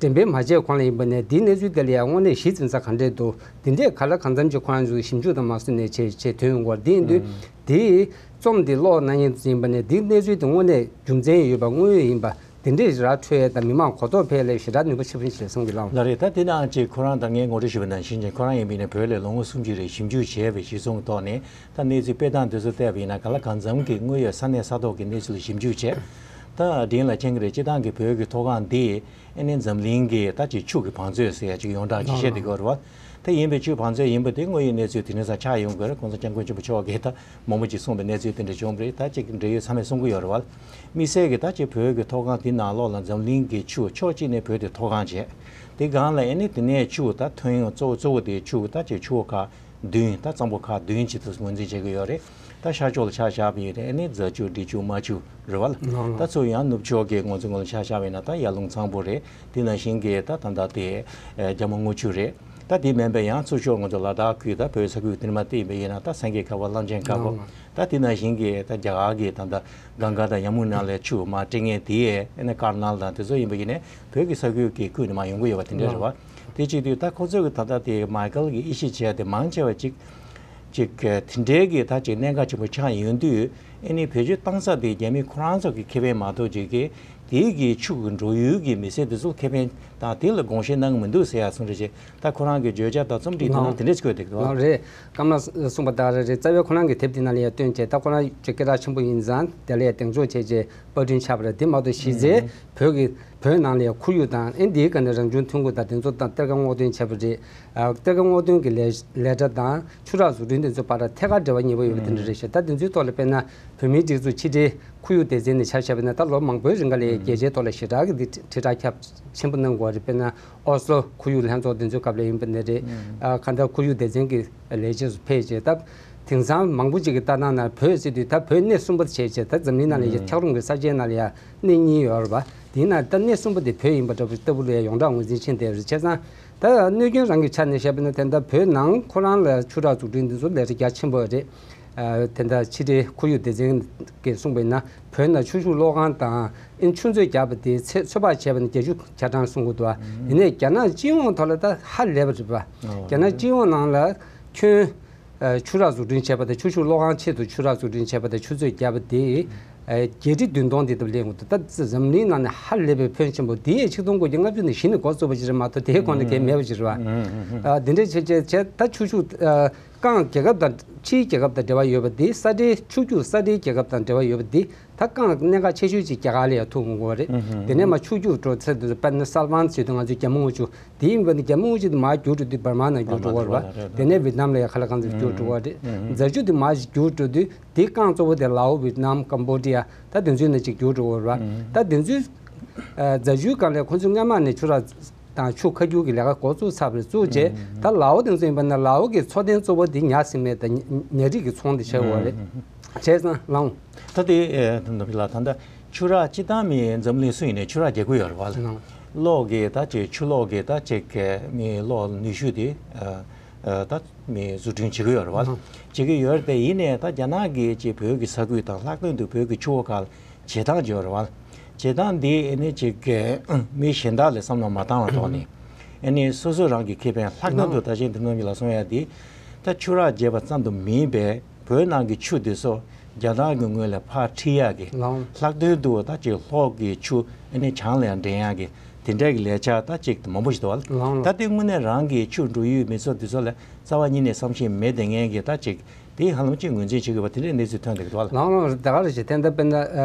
འགྲེམས་སྤེལ་མ་བྱས་གོང་ལ་ཡིན་པ་ནས་འདིའི་གནས་ཚུལ་དེ་ལ་ཡང་དངོས་གནས་གཞི་འཛིན་ས་ག་འདྲས་འདུག། འདི་འདྲས་ག་ལ་གང་འཚམ་ཅིག་ཁོ་རང་ཚོས་ཞིབ་འཇུག་དང་མ་སོན་ནས་བྱས་བྱས་ཐོན་ཡོང་གི་ཡོད་རེད། དེ་ཡིན་དུས་འདིའི་རྩོམ་འདི་ཀློག་གནང་མཁན་ཚོ་ཡིན་པ་ནས་འདིའི་གནས་ཚུལ་དེ་དངོས་གནས་རྒྱུ་མཚན་ཡོད་པ་དངོས་ཡོད་ཡིན་པ་འདི་འདྲས་ཞེ་དྲག་འཕྲོད་ཡས་དང་མི་མང་གོ་རྟོགས་འཕེལ་ཡས་ལ་ཞེ་དྲག་ནུས་པ་ཆེན་པོ་ཞིག་རེད་བསམ་གྱི་ལགས། ལགས་རེད། ད་དེ་ནང་ཅིག་ཁོ་རང་ད་ངས་ངོ་སྤྲོད་ཞུས་པ་ནང་བཞིན་ཅིག་ཁོ་རང་ཡིན་པ་ཡིན་ན་བོད་ལ་ལོ་ངོ་སུམ་ཅུ་རིང་ཞིབ་འཇུག་བྱས་པའི་གཞི་བཟུང་གི་ཐོག་ནས། ད་གནས་ཚུལ་སྤེལ་སྟངས་དེ་ཚོ་བལྟས་པ་ཡིན་ན། ག་ལ་གང་འཚམ་གྱི་དངོས་ཡོད་ས་གནས་ས་ཐོག་གི་གནས་ཚུལ་ལ་ཞིབ་འཇུག་བྱས། ད་དྲིན་ལ་མཁྱེན་གྱི་རེད། སྤྱིར་བཏང་གི་བོད་ཀྱི་མཐོ་སྒང་འདི་ཨེ་ནི་འཛམ་གླིང་གི་ད་ཅིག་ཆུ་གི་བང་མཛོད་ཟེར་ཡ་ཅིག་ཡོངས་གྲགས་ཅིག་བཤད་བསྡད་ཀྱི་ཡོད་རེད་བ། ད་ཡིན་པའི་ཆུ་བང་མཛོད་ཡིན་པ་དེ་དངོས་ཡོད་གནས་ཚུལ་དེ་རིང་སང་ཆགས་ཡོང་གི་རེད། ༸གོང་ས་༸སྐྱབས་མགོན་ཆེན་པོ་མཆོག་གིས་ད་མང་པོ་ཅིག་གསུངས་པའི་གནས་ཚུལ་དེ་འདྲ་བྱུང་བ་རེད། ད་ཅིག་འབྲེལ་ཡོད་ཚང་མས་གསུང་གི་ཡོད་རེད་བ། དམིགས་བསལ་གྱི་ད་ཅིག་བོད་ཀྱི་མཐོ་སྒང་དེ་ནང་ལོགས་ལ་འཛམ་གླིང་གི་ཆུ་ཕྱོགས་གཅིག་ནས་བོད་དེ་མཐོ་སྒང་བྱས། དེ་སྒང་ལ་ཨེ་ནི་དེ་ནས་ཆུ་ད་ཐོན་ཡོང་གཙོ་བོ་གཙོ་བོ་དེ་ཆུ་ད་ཅིག་ཆུ་བོ་ཁག་བདུན། ད་གཙང་པོ་ཁག་བདུན་ཅིག་ཏུ་ངོས་འཛིན་བྱེད་ཀྱི་ཡོད་རེད། ད་ཤར་ཕྱོགས་ལ་ཆ་བཞག་པ་ཡིན་ན་ཨེ་ནི་རྫ་ཆུ། འབྲི་ཆུ། རྨ་ཆུ་རེད་བ། ལགས་ལགས། ད་ཚུར་ཡང་ནུབ་ཕྱོགས་ཀྱི་ངོས་འཛིན་ངོས་ལ་ཆ་བཞག་པ་ཡིན་ན་ད་ཡར་ཀླུང་གཙང་པོ་རེད། དེ་ནང་བཞིན་གྱི་ད་ད་ལྟ་དེ་རྒྱ་མོ་རྔུལ་ཆུ་རེད། ད་དེ་མིན་པའི་ཡང་ཚུར་ཕྱོགས་ང་ཚོ་ལ་དྭགས་ཁུལ། ད་བོད་ས་ཁུལ་དེ་མ་བལྟས་པ་ཡིན་ན་ད་སེང་གེ་ཁ་བ། གླང་ཆེན་ཁ་བ། ལགས་ལགས། ད་དེ་ནང་བཞིན་གྱི་ད་རྒྱ་གར་གྱི་ད་ད་གངྒཱ་དང་ཡ་མུ་ན་ལའི་ཆུ་མར་སྤྲད་མཁན་དེ་ཨེ་ནི་ཀར་ནལ་དང་དེ་ཚོ་ཡིན་པ་ཡིན་ནའི་བོད་ཀྱི་ས་ཁུལ་གྱི་ཁུལ་ནས་མར་ཡོང་གི་ཡོད་པ་དེ་འདྲ་རེད་བ། དེ་བྱེད་དུས་ད་ཁོ་ཚོས་ཀྱི་ད་ལྟ་དེ་མའི་ཁལ་གྱིས་དབྱེ་ཞིབ་བྱས་ཏེ་མང་ཆེ་བ་ཅིག་ཅིག་དེ་འདྲའི་གི་ད་ཅིག་གནད་འགག་ཆེན་པོ་ཆགས་ཡོང་དུས། ཨེ་ནི་བེད་སྤྱོད་བཏང་ས་དེ་རྒྱ་མི་ཁོ་རང་ཚོ་གི་ཁེ་ཕན་མ་གཏོགས་ཅིག་གི་དེའི་གི་ཆུ་གི་འགྲོ་ཡུལ་གྱི་མི་སེར་དེ་ཚོ་ཁེ་ཕན་དང་དེ་ལ་དགོངས་བཞེས་གནང་གི་མི་འདུག་ཟེར་ཡ་གསུང་རེ་བྱས། ད་ཁོ་རང་གི་བརྗོད་བྱ་དང་རྩོམ་སྒྲིག་དེ་ནང་དེ་འདྲས་བཀོད་འདུག་གོ། ལགས་རེད། ཀརྨ་ལགས་གསུངས་པ་ལྟར་རེད། རྩ་བའི་ཁོ་རང་གི་དེབ་དེ་ནང་ལ་ཡང་བཏོན་བྱས། ད་ཁོ་རང་ཅིག་སྐད་གྲགས་ཆེན་པོ་ཡིན་ཙང་དེ་ལ་ཡང་གདེང་འཇོག་བྱས་བྱས་པར་སྐྲུན་བྱས་པ་རེད། དེ་མ་གཏོགས་གཞི་རྩའི་བོད་ཀྱི་བོད་ནང་ལ་ཡང་ཁོར་ཡུག་དང་ཨེ་འདིའི་སྒང་ནས་རང་བྱུང་ཐོན་ཁུངས་དང་དེ་ཚོ་དང་གཏེར་ཁ་སྔོག་འདོན་བྱས་པ་རེད། ཨ་གཏེར་ཁ་སྔོག་འདོན་གྱི་ལས་ལས་གྲྭ་དང་ཆུ་རགས་བཟོ་སྐྲུན་དེ་ཚོ་བར་ཐད་ཀར་འབྲེལ་བ་ཉེ་པོ་ཡོད་པ་དེ་འདྲ་རེད་ཤག། ད་དེ་ཚོའི་ཐོག་ལ་དཔེར་ན་བོད་མིའི་སྒྲིག་འཛུགས་ཕྱི་དྲིལ་ཁོར་ཡུག་སྡེ་ཚན་ནས་ཆ་བཞག་པ་ཡིན་ན། ད་ལོ་མང་པོའི་རིང་ག་ལ་རྒྱལ་སྤྱིའི་ཐོག་ལ་ཞེ་དྲག་གི་འདི་དྲིལ་བསྒྲགས་ཁྱབ་ཆེན་པོ་གནང་དགོས་རེད། དཔེར་ན་ཨོ་སི་ལོ་ཁོར་ཡུག་ལྷན་ཚོགས་དེ་ཚོའི་སྐབས་ལ་ཡིན་པ་ནི་རེད། ཨ་གང་ལྟར་ཁོར་ཡུག་སྡེ་ཚན་གྱི་ལས་བྱེད་ཚོ་ཕེབས་བྱས། ད་དེང་སང་མང་པོ་ཅིག་གི་ལྟ་སྟངས་ནང་བོད་ཟེར་དུས་ད་བོད་སྣེ་གསུམ་པ་བྱས་བྱས། ད་འཛམ་གླིང་ནང་ལ་ཡ་འཁྱགས་རོམ་གྱི་ས་ཆའི་ནང་ལ་ཡ་སྣེ་གཉིས་ཡོད་རེད་པ། དེའི་ནང་ད་སྣེ་གསུམ་པ་དེ་བོད་ཡིན་པ་འདྲ་པོ་ལྟ་བུ་ལ་ཡ་ཡོངས་གྲགས་ངོས་འཛིན་ཕྱིན་བསྡད་ཡོད་རེད། བྱས་ཙང་ ད་གནོད་སྐྱོན་རང་གི་ཆ་ནས་བཤད་པ་ན་དེ་འདྲ་བོད་ནང་ཁོ་རང་ལ་ཆུ་རགས་འཛུགས་སྐྲུན་འདི་ཚོ་ལས་གྲྭ་རྒྱ་ཆེན་པོ་རེད། ཨ་དེ་འདྲ་ཕྱི་འབྲེལ་ཁོར་ཡུག་སྡེ་ཚན་གྱིས་གསུངས་པ་ཡིན་ན་བོད་ནང་ཆུ་ཤུགས་གློག་ཁང་དང་ཨིན་ཆུ་མཛོད་བརྒྱབ་པ་དེ་ཚད་ཚོད་དཔག་བྱས་པ་ན་བརྒྱད་ཅུ་གྱ་གྲངས་གསུང་གི་འདུག་ཨ་ཡིན་ནའི་རྒྱ་ནག་སྤྱི་ཡོངས་ཐོག་ལ་ད་ཧ་ལས་པ་རེད་པ། རྒྱ་ནག་སྤྱི་ཡོངས་ནང་ལ་ཁྱོན་ཨ་ཆུ་རགས་འཛུགས་སྐྲུན་བྱས་པ་དང་ཆུ་ཤུགས་གློག་ཁང་ཆེད་དུ་ཆུ་རགས་འཛུགས་སྐྲུན་བྱས་པ་དང་ཆུ་མཛོད་བརྒྱབ་པ་དེ་ཨ་བརྒྱད་ཁྲི་བདུན་སྟོང་དེ་ལྟ་བུ་སླེབས་ཡོང་གི་འདུག་ད་འཛམ་གླིང་ནང་ནས་ཧ་ལས་པའི་ཕོན་ཆེན་པོ་དེ་ཡང་ཆིག་སྟོང་དགུ་བརྒྱ་ལྔ་བཅུ་ནས་གཞི་ནས་འགོ་བཙུགས་པ་ཞིག་རེད་མ་གཏོགས་དེའི་གོང་ནས་གང་མེད་པ་ཞིག་རེད་བ། ཨ་འདི་འདྲའི་བྱས་བྱས་བྱས་ད་ཆུ་ཤུགས་ཨ་རྐང་རྒྱལ་ཁབ་དང་ཕྱིའི་རྒྱལ་ཁབ་དང་འབྲེལ་བ་ཡོད་པ་འདི་ས་འབྲེལ་ཆུ་རྒྱུད་ས་འབྲེལ་རྒྱལ་ཁབ་དང་འབྲེལ་བ་ཡོད་པ་འདི་ད་རྐང་གནད་འགག་ཆེ་ཤོས་ཅིག་རྒྱ་གར་ལ་ཡང་ཐུག་འོང་གི་རེད། དེ་ནས་མ་ཆུ་རྒྱུད་འགྲོ་ཚད་དེ་དཔེར་ན་སལ་ཝན་ཟེར་དུས་ང་ཚོའི་རྒྱ་མོ་དངུལ་ཆུ་དེ་ཡིན་པ་ནི་རྒྱ་མོ་དངུལ་ཆུ་དེ་མར་རྒྱུག་འགྲོ་དུས་འབར་མ་ནང་རྒྱུག་འགྲོ་བ་རེད་བ། དེ་ནས་ཝི་ཏི་ནམ་ལ་ཡང་ཁ་ལག་གང་ཚོད་རྒྱུག་འགྲོ་བ་རེད། རྫ་ཆུ་དེ་མར་རྒྱུག་འགྲོ་དུས་དེ་རྐང་གཙོ་བོ་དེ་ལའོ་ཝི་ཏི་ནམ་ཀམ་བོ་ཌི་ཡ་ད་དེ་ཚོའི་ནང་ཅིག་རྒྱུག་འགྲོ་བ་རེད་བ། ད་དེ་ཚོའི་ཨ་རྫ་ཆུའི་སྒང་ལ་ཁོ་ཚོས་སྔ་མ་ནས་ཆུ་རགས་དང་ཆུ་ཁ་རྒྱུག་གི་ལས་ཀ་འགོ་བཙུགས་ཚར་བ་རེད། བཙུགས་རྗེས་ད་ལའོ་དེ་ཚོ་ཡིན་པ་ན་ལའོ་གི་འཚོ་རྟེན་གཙོ་བོ་དེ་ཉ་ཟེར་མེད་དང་ཉ་རིགས་ཀྱི་ཚོང་དེ་བྱེད་དགོས་རེད། བྱས་ཙང་ལའོ། ད་དེ་ཨེ་དམ་དམ་ལ་ད་ལྟ་ཆུ་རགས་སྤྱི་བཏང་མི་འཛམ་གླིང་སུ་ཡིན་ནའི་ཆུ་རགས་རྒྱག་གི་ཡོད་རེད་བ། གློག་གི་ད་ཅིག་ཆུ་གློག་གི་ད་ཅིག་མི་གློག་ནུས་ཤུགས་དེ་ཨ་ཨ་ད་མི་བཟོ་སྐྲུན་བྱེད་ཀྱི་ཡོད་རེད་བ། བྱེད་ཀྱི་ཡོད་རེད་དེ་ཡིན་ནའི་ད་རྒྱ་ནག་གི་ཅིག་བོད་ཀྱི་ས་ཁུལ་དང་ལྷག་དོན་དུ་བོད་ཀྱི་ཆུ་བོ་ཁག་ལ་བྱེད་སྟངས་ཅིག་ཡོད་རེད་བ། བྱེད་སྟངས་འདི་ཨ་ནི་ཅིག་མི་གཞན་དག་ལ་བསམ་བློ་མ་བཏང་བ་ཐོག་ནས་ཨ་ནི་སོ་སོ་རང་གི་ཁེ་ཕན་ལྷག་དོན་དུ་ད་ཅིག་འདི་ནང་གི་ལ་སོང་ཡ་འདི་ད་ཆུ་རགས་བརྗེས་པ་ཙམ་དུ་མིན་པའི་བོད་ནང་གི་ཆུ་འདི་ཚོ་རྒྱ་ནག་གི་ངོས་ལ་ཕར་ཁྲིད་ཡག་གི་ལའོ། ལྷག་དོན་དུ་ད་ཅིག་ལྷོ་གི་ཆུ་ཨ་ནི་བྱང་ལ་ཡང་འདྲེན་ཡག་གི་དེ་འདྲ་གི་ལས་འཆར་ད་ཅིག་མང་པོ་ཞིག་འདུག་བ། ལའོ། ད་ལྟའི་དངོས་གནས་རང་གི་ཆུ་འགྲོ་ཡུལ་མི་ཚོ་འདི་ཚོ་ལ་རྩ་བ་ཉིད་ནས་བསམ་ཤེས་མེད་བསྡད་མཁན་གྱི་ད་ཅིག་དེ་ཧ་ལམ་ཅིག་ངོས་འཛིན་བྱེད་དགོས་པ་དེ་འདྲའི་གནས་ཚུལ་ཐོན་བསྡད་ཀྱི་འདུག་བ། ལའོ་ལའོ། ད་ག་རེ་ཞིག་དེ་འདྲ་དཔེར་ན་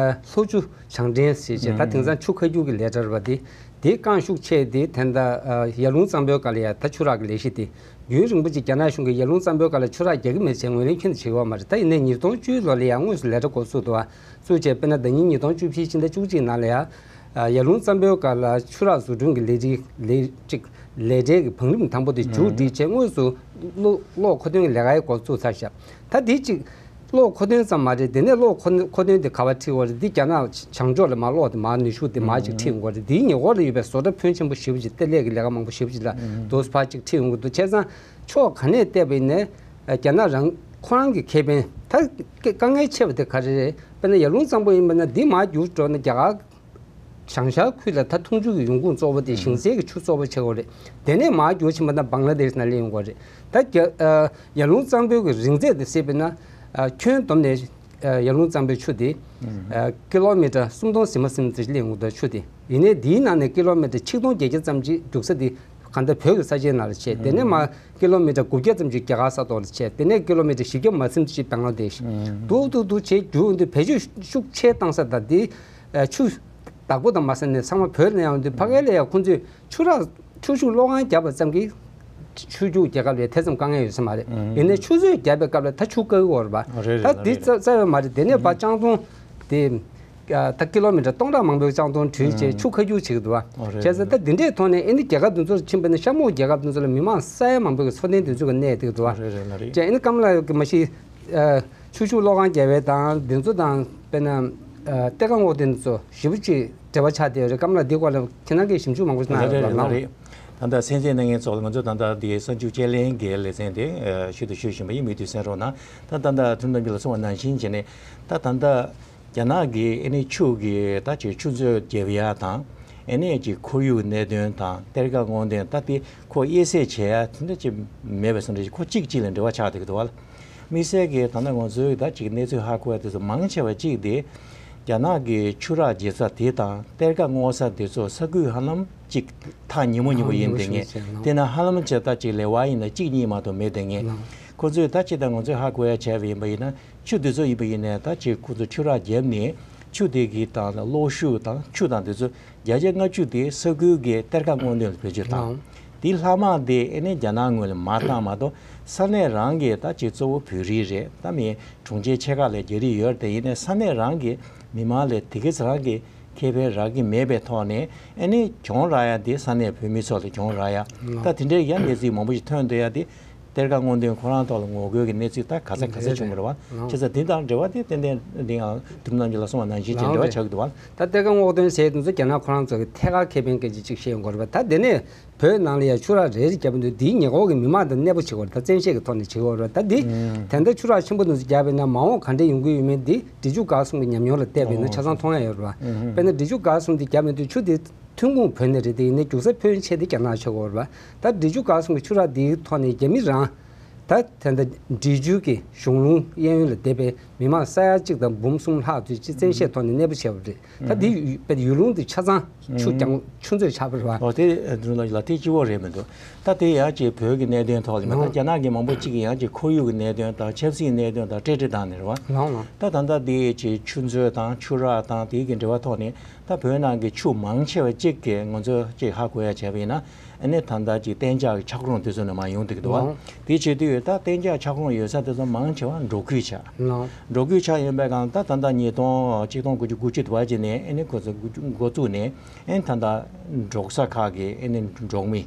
ལྷོ་ཆུ་བྱང་འདྲེན་ཞེས་བྱས་ད་དེང་སང་ཆུ་ཁ་རྒྱུག་གི་ལས་གྲྭ་རེད་པ། དེ་དེའི་རྐང་ཤུགས་ཆེ་དེ་དེ་འདྲ་ཡར་ཀླུང་གཙང་པོའི་སྒང་ལ་ཡ་ད་ཆུ་རགས་ཀྱི་ལས་གཞི་དེ་རྒྱུན་རིང་པོ་ཅིག་རྒྱ་ནག་གཞུང་གིས་ཡར་ཀླུང་གཙང་པོའི་སྒང་ལ་ཆུ་རགས་རྒྱག་གི་མེད་ཅེས་ངོས་ལེན་ཁྱོན་ནས་བྱེད་ཀྱི་ཡོད་མ་རེད། ད་ཡིན་ནའི་ཉིས་སྟོང་བཅུ་ལོ་ལ་ཡང་དངོས་སུ་ལས་གྲྭ་འགོ་བཙུགས་འདུག་བ། བཙུགས་རྗེས་དཔེར་ན་ཟླ་ཉིན་ཉིས་སྟོང་བཅུ་བཞི་ཕྱི་ཟླ་བཅུ་གཅིག་ནང་ལ་ཡང་ཡར་ཀླུང་གཙང་པོའི་སྒང་ལ་ཆུ་རགས་བཟོ་སྐྲུན་གྱི་ལས་རིགས་ལས་གཅིག་ལས་གྲྭའི་གི་བང་རིམ་དང་པོ་དེ་མཇུག་བསྒྲིལ་རྗེས་དངོས་སུ་གློག་གློག་མཁོ་འདོན་གྱི་ལས་ཀ་ཡང་འགོ་བཙུགས་ཚར་ཤག་ད་དེ་གཅིག་གློག་མཁོ་འདོན་ཙམ་མ་རེད། དེ་ནས་གློག་མཁོ་མཁོ་འདོན་དེ་ག་པར་ཁྲིད་དགོས་རེད། འདི་རྒྱ་ནག་བྱང་ཕྱོགས་ལ་མར་གློག་དེ་མར་ནུས་ཤུགས་དེ་མར་ཅིག་ཁྲིད་དགོས་རེད། དེའི་ཉེ་འཁོར་ལ་ཡོད་པའི་བཟོ་གྲྭ་ཕོན་ཆེན་པོ་ཞེ་པོ་ཅིག་གཏེར་ལས་ཀྱི་ལས་ཀ་མང་པོ་ཞེ་པོ་ཅིག་ལ་དོ་ཕར་ཅིག་ཁྲིད་ཡོང་གི་འདུག་བྱས་ཙང་ཕྱོགས་ག་ནས་བལྟས་པ་ཡིན་ནའི་རྒྱ་ནག་རང་ཁོ་རང་གི་ཁེ་ཕན་ད་དཀའ་ངལ་ཆེ་བ་དེ་ག་རེ་རེད། དཔེར་ན་ཡར་ཀླུང་གཙང་པོ་ཡིན་པ་ན་འདི་མར་རྒྱུག་འགྲོ་ན་རྒྱ་གར་བྱང་ཤར་ཁུལ་ལ་ད་འཐུང་ཆུ་གི་ཡོང་ཁུངས་གཙོ་བོ་དེ་ཞིང་སའི་གི་ཆུ་གཙོ་བོ་ཆགས་ཡོད་རེད། དེ་ནས་མར་རྒྱུག་ཕྱིན་པ་ན་བང་ལ་དེ་ཤི་ན་སླེབས་ཡོང་གི་རེད། ད་རྒྱ་ཨ་ཡར་ཀླུང་གཙང་པོའི་གི་རིང་ཚད་དེ་བཤད་པ་ན་ཨ་ཁྱོན་བསྡོམས་ནས་ཨ་ཡར་ཀླུང་གཙང་པོའི་ཆུ་དེ་ཨ་ཀི་ལོ་མི་ཊར་སུམ་སྟོང་ཟིན་མ་ཟིན་ཙམ་སླེབས་ཡོང་གི་འདུག་ཆུ་དེ་ཡིན་ནའི་དེའི་ནང་ནས་ཀི་ལོ་མི་ཊར་ཆིག་སྟོང་བརྒྱད་བརྒྱ་ཙམ་ཅིག་རྒྱུག་ས་དེ་གང་ལྟར་བོད་ཀྱི་ས་ཆའི་ནང་ལ་བྱས། དེ་ནས་མར་ཀི་ལོ་མི་ཊར་དགུ་བརྒྱ་ཙམ་ཅིག་རྒྱ་གར་ས་ཐོག་ལ་བྱས། དེ་ནས་ཀི་ལོ་མི་ཊར་བཞི་བརྒྱ་མ་ཟིན་ཙམ་ཅིག་བང་ལ་དེ་ཤི་འདུག་འདུག་འདུག་བྱས་རྒྱུག་འོང་དུས་བེད་སྤྱོད་ཤུགས་ཆེ་བཏང་ས་དང་དེ་ཨ་ཆུ་བདག་པོ་དང་མ་ཟད་ནས་ཚང་མ་བོད་ལ་ཡང་འདུག་ཕ་གི་ལ་ཡང་ཁོང་ཚོས་ཆུ་རགས་ཆུ་ཤུགས་གློག་ཁང་བརྒྱབ་པ་ཙམ་གྱིས་ཆུ་རྒྱུག་རྒྱག་སྐབས་ལ་དེ་ཙམ་དཀའ་ངལ་ཡོད་ས་མ་རེད། ཡིན་ནའི་ཆུ་མཛོད་བརྒྱབ་པའི་སྐབས་ལ་ད་ཆུ་བཀག་གི་ཡོད་རེད་པ། ཨ་རེད་རེད། ད་འདི་རྩ་བའི་མ་རེད། དེ་ནས་ཕར་ལྕང་སྡོང་དེ་ད་ཀི་ལོ་མི་ཊར་སྟོང་ཕྲག་མང་པོའི་ལྕང་སྡོང་དྲུད་བྱས་ཆུ་ཁ་རྒྱུག་བྱེད་ཀྱི་འདུག་བ། བྱས་ཙང་ད་འདི་འདྲའི་ཐོག་ནས་ཨ་ནི་རྒྱལ་ཁབ་འདི་ཚོར་ཕྱིན་པ་ནི་ཤ་མོག་རྒྱལ་ཁབ་འདི་ཚོ་ལ་མི་མང་ས་ཡ་མང་པོའི་འཚོ་རྟེན་འདི་ཚོ་གི་གནས་དེ་འདུག་བ། བྱས་ཨ་ནི་ཀམ་ལ་གི་མ་གཞི་ཆུ་ཤུགས་གློག་ཁང་བརྒྱབ་པའི་དང་འདི་ཚོ་དང་དཔེར་ན་གཏེར་ཁ་སྔོག་འདོན་ཚོ་ཞེ་པོ་ཅིག་འབྲེལ་བ་ཆགས་བསྡད་ཡོད་རེད། ཀམ་ལ་འདི་སྐོར་ལ་ཁྱེད་རང་གིས་ཞིབ་འཇུག་མང་པོ་ཞིག་གནང་ཡོད་རེད་ལ་ལ་ལ་རེད། ད་ལྟ་གསན་གཟིགས་གནང་མཁན་ཚོ་ལ་ང་ཚོ་ད་ལྟ་འདི་གསར་འགྱུར་དཔྱད་གླེང་གི་ལེ་ཚན་དེ་ཞུ་དང་ཞུ་བཞིན་པ་ཡིན། མུ་མཐུད་གསན་རོགས་གནང་། ད་ད་ལྟ་ཐུན་ཐུན་གྱི་ལ་གསུངས་པ་ནང་བཞིན་བྱས་ནས་ད་ད་ལྟ་རྒྱ་ནག་གིས་ཨ་ནི་ཆུ་གི་ད་ཅིག་ཆུ་མཛོད་བརྒྱབ་ཡ་དང་ཨ་ནི་ཅིག་ཁོར་ཡུག་གནད་དོན་དང་གཏེར་ཁ་སྔོག་འདོན་ད་དེ་ཁོ་དབྱེ་གསེས་བྱེད་ཡ་དེ་འདྲ་ཅིག་མེད་པའི་བཟོ་འདྲ་ཅིག་ཁོ་གཅིག་གཅིག་ལ་འབྲེལ་བ་ཆགས་བསྡད་ཀྱི་འདུག་བ། དམིགས་བསལ་གྱིས་ད་ལྟ་ང་ཚོའི་ད་ཅིག་གནས་ཚུལ་ཧ་གོ་ཡ་དེ་ཚོ་མང་ཆེ་བ་གཅིག་དེ་རྒྱ་ནག་གི་ཆུ་རགས་བརྗེ་ས་དེ་དང་གཏེར་ཁ་སྔོག་ས་དེ་ཚོ་ས་ཁུལ་ཧ་ལམ་ཅིག་ཐག་ཉེ་མོ་ཉེ་མོ་ཡིན་བསྡད་མཁན། དེ་ན་ཧ་ལམ་ཆེ་ད་ཅིག་ལེ་དབར་ཡིན་ན་གཅིག་གཉིས་མ་གཏོགས་མེད་བསྡད་མཁན། ཁོ་ཚོས་ད་ཅི་ད་ང་ཚོས་ཧ་གོ་ཡ་བྱས་པ་ཡིན་པ་ཡིན་ན་ཆུ་དེ་ཚོ་ཡིན་པ་ཡིན་ནའི་ད་ཅིག་ཁོ་ཚོ་ཆུ་རགས་བརྒྱབ་ནས་ཆུ་དེ་གི་དང་གློག་ཤུགས་དང་ཆུ་དང་དེ་ཚོ་བརྒྱ་ཆ་ལྔ་བཅུ་དེ་ས་ཁུལ་གྱི་གཏེར་ཁ་སྔོག་འདོན་ལ་བེད་སྤྱོད་བཏང་། དེ་ལྷག་མ་དེ་ཨེ་ནས་རྒྱ་ནག་ངོས་ལ་མ་བཏང་མ་གཏོགས་ས་གནས་རང་གི་ད་ཅིག་གཙོ་བོ་བོད་རིགས་རེད། ད་མི་གྲོང་ཁྱེར་ཆེ་ཁག་ལ་རྒྱ་རིགས་ཡོད་རེད། དེ་ཡིན་ནའི་ས་གནས་རང་གི་མི་མང་ལ་དེ་ག་ཚོ་རང་གི་ཁེ་ཕན་རག་གི་མེད་པའི་ཐོག་ནས་ཨེ་ནས་གྱོང་རག་ཡ་དེ་ས་གནས་བོད་མི་ཚོ་ལ་གྱོང་རག་ཡ། ད་དེ་འདྲའི་ཡང་གནས་ཚུལ་མང་པོ་ཞིག་ཐོན་བསྡད་ཡ་དེ། གཏེར་ཁ་སྔོག་འདོན་ཁོ་རང་ཐོག་ལ་ངོ་རྒོལ་གྱི་གནས་ཚུལ་ད་ག་ཚ་ག་ཚ་བྱུང་བ་རེད་བ། ལགས། བྱས་ཙང་དེ་དང་འབྲེལ་བ་དེ་ཏན་ཏན་འདི་ཡང་དུམ་ནང་གི་ལ་སོང་བ་ནང་བཞིན་ཅིག་ལགས་འབྲེལ་བ་རེད། ཆགས་ཀྱི་འདུག་བ། ད་གཏེར་ཁ་སྔོག་འདོན་ཟེར་དུས་ཚོད་རྒྱ་ནག་ཁོ་རང་ཚོ་གི་ཐད་ཀར་ཁེ་ཕན་སྐད་ཆ་ཅིག་བཤད་ཡོང་གི་རེད་བ། ད་དེ་ནས་བོད་ནང་ལ་ཡང་ཆུ་རགས་རེ་རེ་བརྒྱབ་འདུག་འདིའི་ཉེ་འཁོར་གྱི་མི་མང་དང་གནས་སྤོ་བྱེད་དགོས་རེད། ད་བཙན་ཤེད་ཀྱི་ཐོག་ནས་བྱེད་དགོས་རེད། ད་འདི་ཨུམ། དེ་འདྲ་ཆུ་རགས་ཆེན་པོ་འདི་ཚོ་བརྒྱབ་པས་ན་མ་འོངས་ག་འདྲའི་ཡོང་གི་ཡོད་མེད་འདི་འབྲི་ཆུ་སྒང་གསུམ་གྱི་ཉམས་མྱོང་ལ་བལྟས་པས་ན་ཨོ་ཆ་ཚང་མཐོང་ཡ་ཡོད་རེད་བ། ཨུམ། དཔེར་ན་འབྲི་ཆུ་སྒང་གསུམ་འདི་བརྒྱབ་མེད་དུས་ཆུ་འདི་ཐོན་ཁུངས་བོད་ནས་རེད། དེ་ཡིན་ན་རྒྱུག་ས་ཕོན་ཆེ་དེ་རྒྱ་ནག་ཆགས་ཀྱི་ཡོད་རེད་བ། ད་འབྲི་ཆུ་སྒང་གསུམ་གྱི་ཆུ་རགས་འདིའི་ཐོག་ནས་རྒྱ་མི་རང་ད་དེ་འདྲ་འབྲི་ཆུ་གི་གཞུང་ལུང་གཡས་གཡོན་ལ་བསྡད་པའི་མི་མང་ས་ཡ་གཅིག་དང་འབུམ་གསུམ་ལྷག་ཙམ་ཅིག་བཙན་ཤེད་ཐོག་ནས་གནས་སྤོ་བྱས་པ་རེད། ད་འདི་ཡུལ་ཡུལ་ལུང་འདི་ཆ་ཚང་ཆུ་རྐྱང་ཆུ་མཛོད་ཆགས་པ་རེད་བ། ཨོ་དེ་འདི་ལ་ལ་དེ་སྤྱི་བོ་རེད་མི་འདུག་ད་དེ་ཡང་ཅིག་བོད་ཀྱི་གནད་དོན་ཐོག་ལ་མི་ད་ལགས། རྒྱ་ནག་གི་མང་པོ་གཅིག་གིས་ཡང་ཅིག་ཁོར་ཡུག་གི་གནད་དོན་དང་ཆབ་སྲིད་གནད་དོན་དང་འབྲེལ་འདྲིས་བཏང་ནས་རེད་བ། ལགས་ལགས། ད་ད་ལྟ་དེ་ཅིག་ཆུ་མཛོད་དང་ཆུ་རགས་དང་དེའི་གི་འབྲེལ་བ་ཐོག་ནས་ད་བོད་ནང་གི་ཆུ་མང་ཆེ་བ་གཅིག་གི་ང་ཚོ་ཅིག་ཧ་གོ་ཡ་བྱས་པ་ཡིན་ན། ཨ་ནི་ད་ལྟ་ཅིག་གཏན་འཇགས་ཀྱི་འཁྱགས་རོམ་དེ་ཚོ་ནས་མར་ཡོང་བསྡད་ཀྱི་འདུག་བ། ལགས། དེ་བྱེད་དུས་ད་གཏན་འཇགས་འཁྱགས་རོམ་ཡོད་ས་དེ་ཚོ་མང་ཆེ་བ་འབྲོག་ཁུལ་ཆགས། ལགས། འབྲོག་ཁུལ་ཆགས་ཡིན་པའི་སྒང་ད་ད་ལྟ་ཉིས་སྟོང་ཆིག་སྟོང་དགུ་བརྒྱ་དགུ་བཅུ་དུ་བ་ཅིག་ནས་ཨ་ནི་ཁོ་ཚོ་འགོ་འཛུགས་ནས་ཨ་ནི་ད་ལྟ་འབྲོག་ས་ཁག་གི་ཨ་ནི་འབྲོག་མི་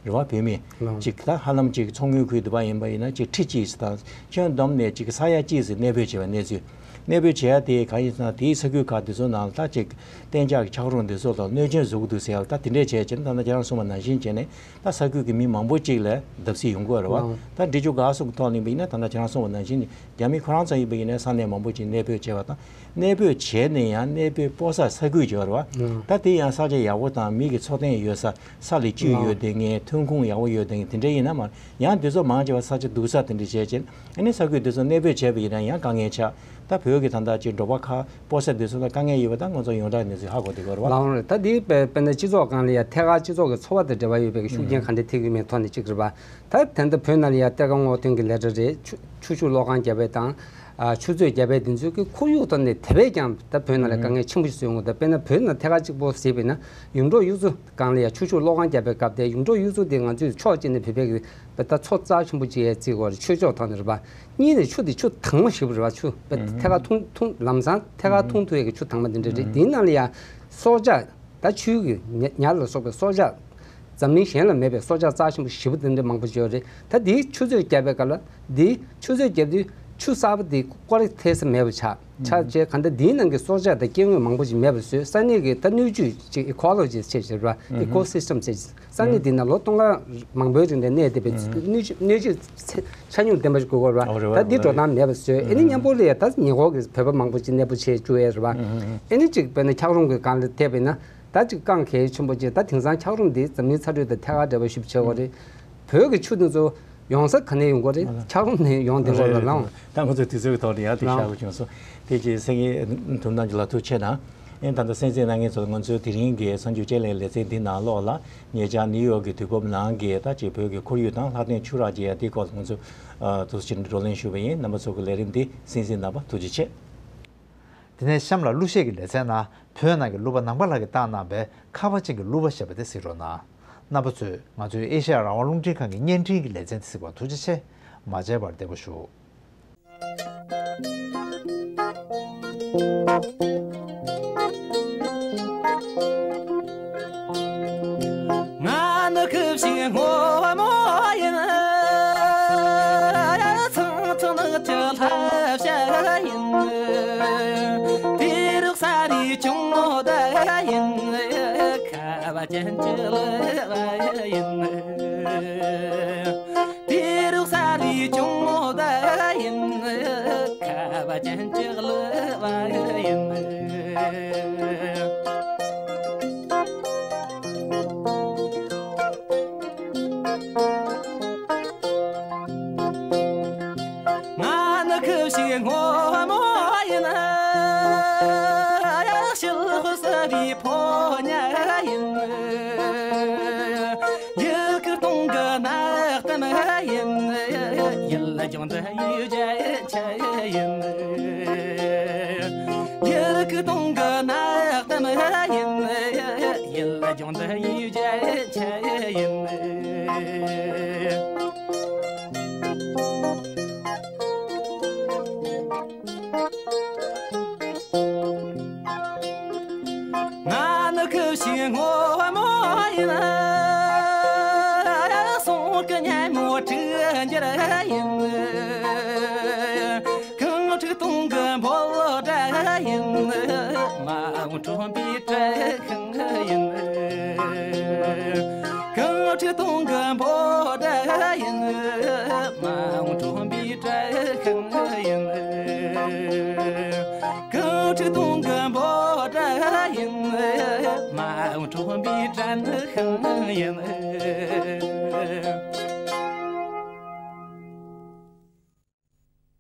རེད་བ། བོད་མི་ལགས། ཅིག་ད་ཧ་ལམ་ཅིག་མཚོ་སྔོན་ཁུལ་དུ་བ་ཡིན་པ་ཡིན་ན་ཅིག་ཁྲི་གཅིག་དང་ཁྱོན་བསྡོམས་ནས་ཅིག་ས་ཡ་གཅིག་ཙམ་གནས་སྤོས་བྱས་པའི་གནས་ཚུལ། གནས་སྤོས་བྱས་དེ་གང་ཡིན་ཟེར་ན་དེའི་ས་ཁུལ་ཁག་དེ་ཚོ་ནང་ལ་ད་ཅིག་གཏན་འཇགས་ཀྱི་འཁྱགས་རོམ་དེ་ཚོ་ལ་གནོད་སྐྱོན་བཟོ་གི་འདུག་ཟེར་ཡ་ད་དེ་འདྲས་བྱས་བྱས་ན་ད་ལྟ་ཁྱེད་རང་གསུངས་པ་ནང་བཞིན་བྱས་ནས་ད་ས་ཁུལ་གྱི་མི་མང་པོ་ཅིག་ལ་བརྡབ་གསིག་ཡོང་གི་ཡོད་རེད་བ། ལགས། ད་འབྲི་ཆུ་སྒང་གསུམ་གྱི་ཐོག་ལ་ཡིན་པ་ཡིན་ན་ད་ལྟ་ཁྱེད་རང་གསུངས་པ་ནང་བཞིན་རྒྱ་མི་ཁོ་རང་ཚོ་ཡིན་པ་ཡིན་ན་ས་གནས་མང་པོ་ཅིག་གནས་སྤོས་བྱས་པ་དང་གནས་སྤོས་བྱས་ནས་ཡང་གནས་སྤོས་སྤོ་ས་ས་ཁུལ་ཅིག་ཡོད་རེད་བ། ལགས། ད་དེ་ཡང་ས་ཆ་ཡག་པོ་དང་མི་གི་འཚོ་རྟེན་ཡོད་ས། ས་ལས་བཅུད་ཡོད་བསྡད་མཁན་ཐོན་ཁུངས་ཡག་པོ་ཡོད་བསྡད་མཁན་དེ་འདྲ་ཡིན་ན་མ་ཡང་དེ་ཚོ་མང་ཆེ་བ་ས་ཆ་སྡུག་ས་དེ་འདྲ་བྱས་བྱས་ཨ་ནི་ས་ཁུལ་དེ་ཚོ་གནས་སྤོས་བྱས་པ་ཡིན་ན་ཡང་དཀའ་ངལ་ཆགས། ད་བོད་ཀྱི་ད་ལྟ་ཅིག་འབྲོག་པ་ཁག་སྤོ་ས་དེ་ཚོ་ལ་དཀའ་ངལ་ཡོད་པ་ད་ང་ཚོ་ཡོངས་གྲགས་གནས་ཚུལ་ཧ་གོ་བསྡད་ཀྱི་ཡོད་རེད་བ། ལགས་འོང་རེད། ད་འདི་དཔེ་དཔེར་ན་སྤྱི་ཚོགས་སྒང་ལ་ཡ་ཐད་ཀར་སྤྱི་ཚོགས་ཀྱི་འཚོ་བ་དང་འབྲེལ་བ་ཡོད་པའི་ཤུགས་རྐྱེན་ག་འདྲ་ཐེབས་ཀྱི་མེད་ཐོག་ནས་གཅིག་རེད་བ། ད་དེ་འདྲ་བོད་ནང་ལ་ཡ་གཏེར་ཁ་སྔོག་འདོན་གྱི་ལས་གྲྭ་རེད། ཆུ་ཆུ་ཤུགས་གློག་ཁང་བརྒྱབ་པ་དང་། ཨ་ཆུ་མཛོད་བརྒྱབ་པ་དེ་ཚོས་ཀྱི་ཁོར་ཡུག་ཐོག་ནས་དེ་བས་ཀྱང་ད་བོད་ནང་ལ་དཀའ་ངལ་ཆེན་པོ་ཞིག་བཟོ་ཡོང་གི་འདུག་དཔེར་ན་བོད་ནང་ཐད་ཀར་གཅིག་པོ་གཟིགས་པ་ཡིན་ན་ཡུམ་གྲོག་གཡུ་མཚོ་སྒང་ལ་ཡ་ཆུ་ཤུགས་གློག་ཁང་བརྒྱབ་པའི་སྐབས་དེ་ཡུམ་གྲོག་གཡུ་མཚོ་དེ་ང་ཚོས་ཕྱོགས་གཅིག་ནས་བོད་པའི་གི་དཔེ་ད་མཚོ་རྩ་ཆེན་པོ་ཅིག་ཡ་བརྩི་དགོས་རེད། ཆོས་ཕྱོགས་ཐོག་ནས་རེད་པ། གཉིས་ནས་ཆུ་དེ་ཆུ་དྭངས་མོ་ཞིག་རེད་པ། ཆུ་དཔེ་ཐད་ཀར་འཐུང་འཐུང་ལམ་སང་ཐད་ཀར་འཐུང་ཐུབ་ཡ་གི་ཆུ་དྭངས་མ་དེ་འདྲ་རེད། དེའི་ནང་ལ་ཡ་སྲོག་ཆགས་ད་ཆུ་གི་ཉ་ཉ་ལ་སོགས་པའི་སྲོག་ཆགས་འཛམ་གླིང་གཞན་ལ་མེད་པའི་སྲོག་ཆགས་རྩ་ཆེན་པོ་བཞི་པོ་དེ་འདྲ་མང་པོ་ཅིག་ཡོད་རེད། ད་དེའི་ཆུ་མཛོད་བརྒྱབ་པའི་སྐབས་ལ་དེའི་ཆུ་མཛོད་བརྒྱབ་དུས་ཆུ་གསར་པ་དེ་སྐོར་ཐེབས་ས་མེད་པ་ཆགས། ཆགས་རྗེས་གང་ལྟར་དེའི་ནང་གི་སྲོག་ཆགས་དང་སྐྱེ་དངོས་མང་པོ་ཅིག་མེད་པ་བཟོས། ས་གནས་ཀྱི་ད་སྣོད་བཅུད་ཅིག་ecology ཟེར་བྱས་རེད་པ། ecosystem ཟེར། ས་གནས་འདི་ན་ལོ་སྟོང་ཕྲག་མང་པོའི་རིང་ལ་གནས་བསྡད་པའི་སྣོད་བཅུད་སྣོད་བཅུད་ཚད་ཆ་སྙོམས་ལྡན་པ་ཞིག་དགོས་ཀྱི་ཡོད་རེད་པ། ཨོ་རེད་པ། ད་འདི་འགྲོ་སྟངས་མེད་པ་བཟོས། ཨ་ནི་མཉམ་པོ་ལ་ཡ་ད་ཉེ་འཁོར་གྱི་བོད་པ་མང་པོ་ཅིག་གནས་སྤོ་བྱས་བཅུག་ཡས་རེད་པ། ཨ་ནི་ཅིག་དཔེར་ན་འཁྱགས་རོམ་གྱི་སྒང་ལ་བལྟས་པ་ཡིན་ན་ད་ཅིག་དཀའ་ངལ་ཆེན་པོ་ཅིག་ད་དེང་སང་འཁྱགས་རོམ་འདི་འཛམ་གླིང་ཚ་དྲོད་དང་ཐད་ཀར་འབྲེལ་བ་ཞེ་པོ་ཅིག་ཡོད་རེད། བོད་ཀྱི་ཆུ་འདི་ཚོ་ཡོང་ས་ག་ནས་ཡོང་གི་རེད། འཁྱགས་རོམ་ནས་ཡོང་བསྡད་ཀྱི་ཡོད་རེད་ལགས། ད་ང་ཚོས་དུས་ཚོད་ཀྱི་ཐོག་ནས་ཡང་དེ་ལགས། བཤད་དགོས་བྱུང་སོང་། དེ་རྗེས་སེང་གེ་དུམ་བུ་རྣམས་ཀྱི་ལ་ཐུགས་ཆེ་གནང་། ཨེ་ད་ལྟ་གསན་གཟིགས་གནང་མཁན་ཚོ་ང་ཚོའི་དེ་རིང་གི་གསར་འགྱུར་དཔྱད་གླེང་ལེ་ཚན་འདི་ནང་ལོགས་ལ་ཉེ་ཆར་ནིའུ་ཡོག་གི་དུས་བབ་ནང་གི་ད་ཅིག་བོད་ཀྱི་ཁོར་ཡུག་དང་ལྷག་དོན་ཆུ་རགས་ཀྱི་ཡ་དེའི་སྐོར་ལ་ང་ཚོས་ཨ་ཐུགས་རྗེ་ཆེ་བགྲོ་གླེང་ཞུས་པ་ཡིན། རྣམ་པ་ཚོ་གི་ལས་རིམ་འདི་གསན་གཟིགས་གནང་བར་ཐུགས་རྗེ་ཆེ། དེ་ནས་གཤམ་ལ་གླུ་གཞས་ཀྱི་ལེ་ཚན་ནང་བོད་ནང་གི་གླུ་པ་ནང་པ་ལགས་ཀྱིས་བཏང་གནང་བའི་ཁ་བ་ཅན་གྱི་གླུ་པ་ཞེས་པ་དེ་གཟིགས་རོགས་གནང་། རྣམ་པ་ཚོས་ང་ཚོའི་ཨེ་ཤ་ཡ་རང་དབང་རླུང་འཕྲིན་ཁང་གི་བརྙན་འཕྲིན་གྱི་ལེ་ཚན་དེ་གཟིགས་པར་ཐུགས་རྗེ་ཆེ། མ་མཇལ་བར་བདེ་པོ་བཞུགས། ང་ནི་ཁུ་བྱུག་སྔོན་མོ་ཡིན། ཚང་ཚང་ནགས་ཀྱི་ལྷ་བྱ་ཡིན། དེ་རུ་ས་རི་ཆུང་མོ་ད་ཡིན། ཁ་བ་ཅན་གྱི་ལུ་བ་ཡིན། དེ་རུ་ས་རི་ཆུང་མོ་ད་ཡིན། ཁ་བ་ཅན་གྱི་ལུ་བ་ཡིན། ང་ནི་ཁུ་བྱུག་སྔོན་མོ་ཡིན། ཡ་ཤིལ་ཧུ་ས་བི་ཕོ་ཉ་ཡིན། ཡི་གེ་སྟོང་གི་ནགས་གཏམ་ཡིན། ཡིད་ལ་ལྗོངས་འདི་ཡུལ་གྱི་ཆ་ཡིན། ཡི་གེ་སྟོང་གི་ནགས་གཏམ་ཡིན། ཡིད་ལ་ལྗོངས་འདི་ཡུལ་གྱི་ཆ་ཡིན། ང་ནི་ཁུ་བྱུག་སྔོན་མོ་ཡིན། སོང་གི་ཉལ་མོ་ཁྲི་འགྱུར་ ཡིན། ཁང་ཁྲི་སྟོང་གི་འབོད་སྒྲ་ཡིན། མ་འོངས་ཁྲོན་པའི་བྲག་ཤིང་ཡིན། ཁང་ཁྲི་སྟོང་གི་འབོད་སྒྲ་ཡིན། མ་འོངས་ཁྲོན་པའི་བྲག་ཤིང་ཡིན། ཁང་ཁྲི་སྟོང་གི་འབོད་སྒྲ་ཡིན། མ་འོངས་ཁྲོན་པའི་བྲག་ཤིང་ཡིན།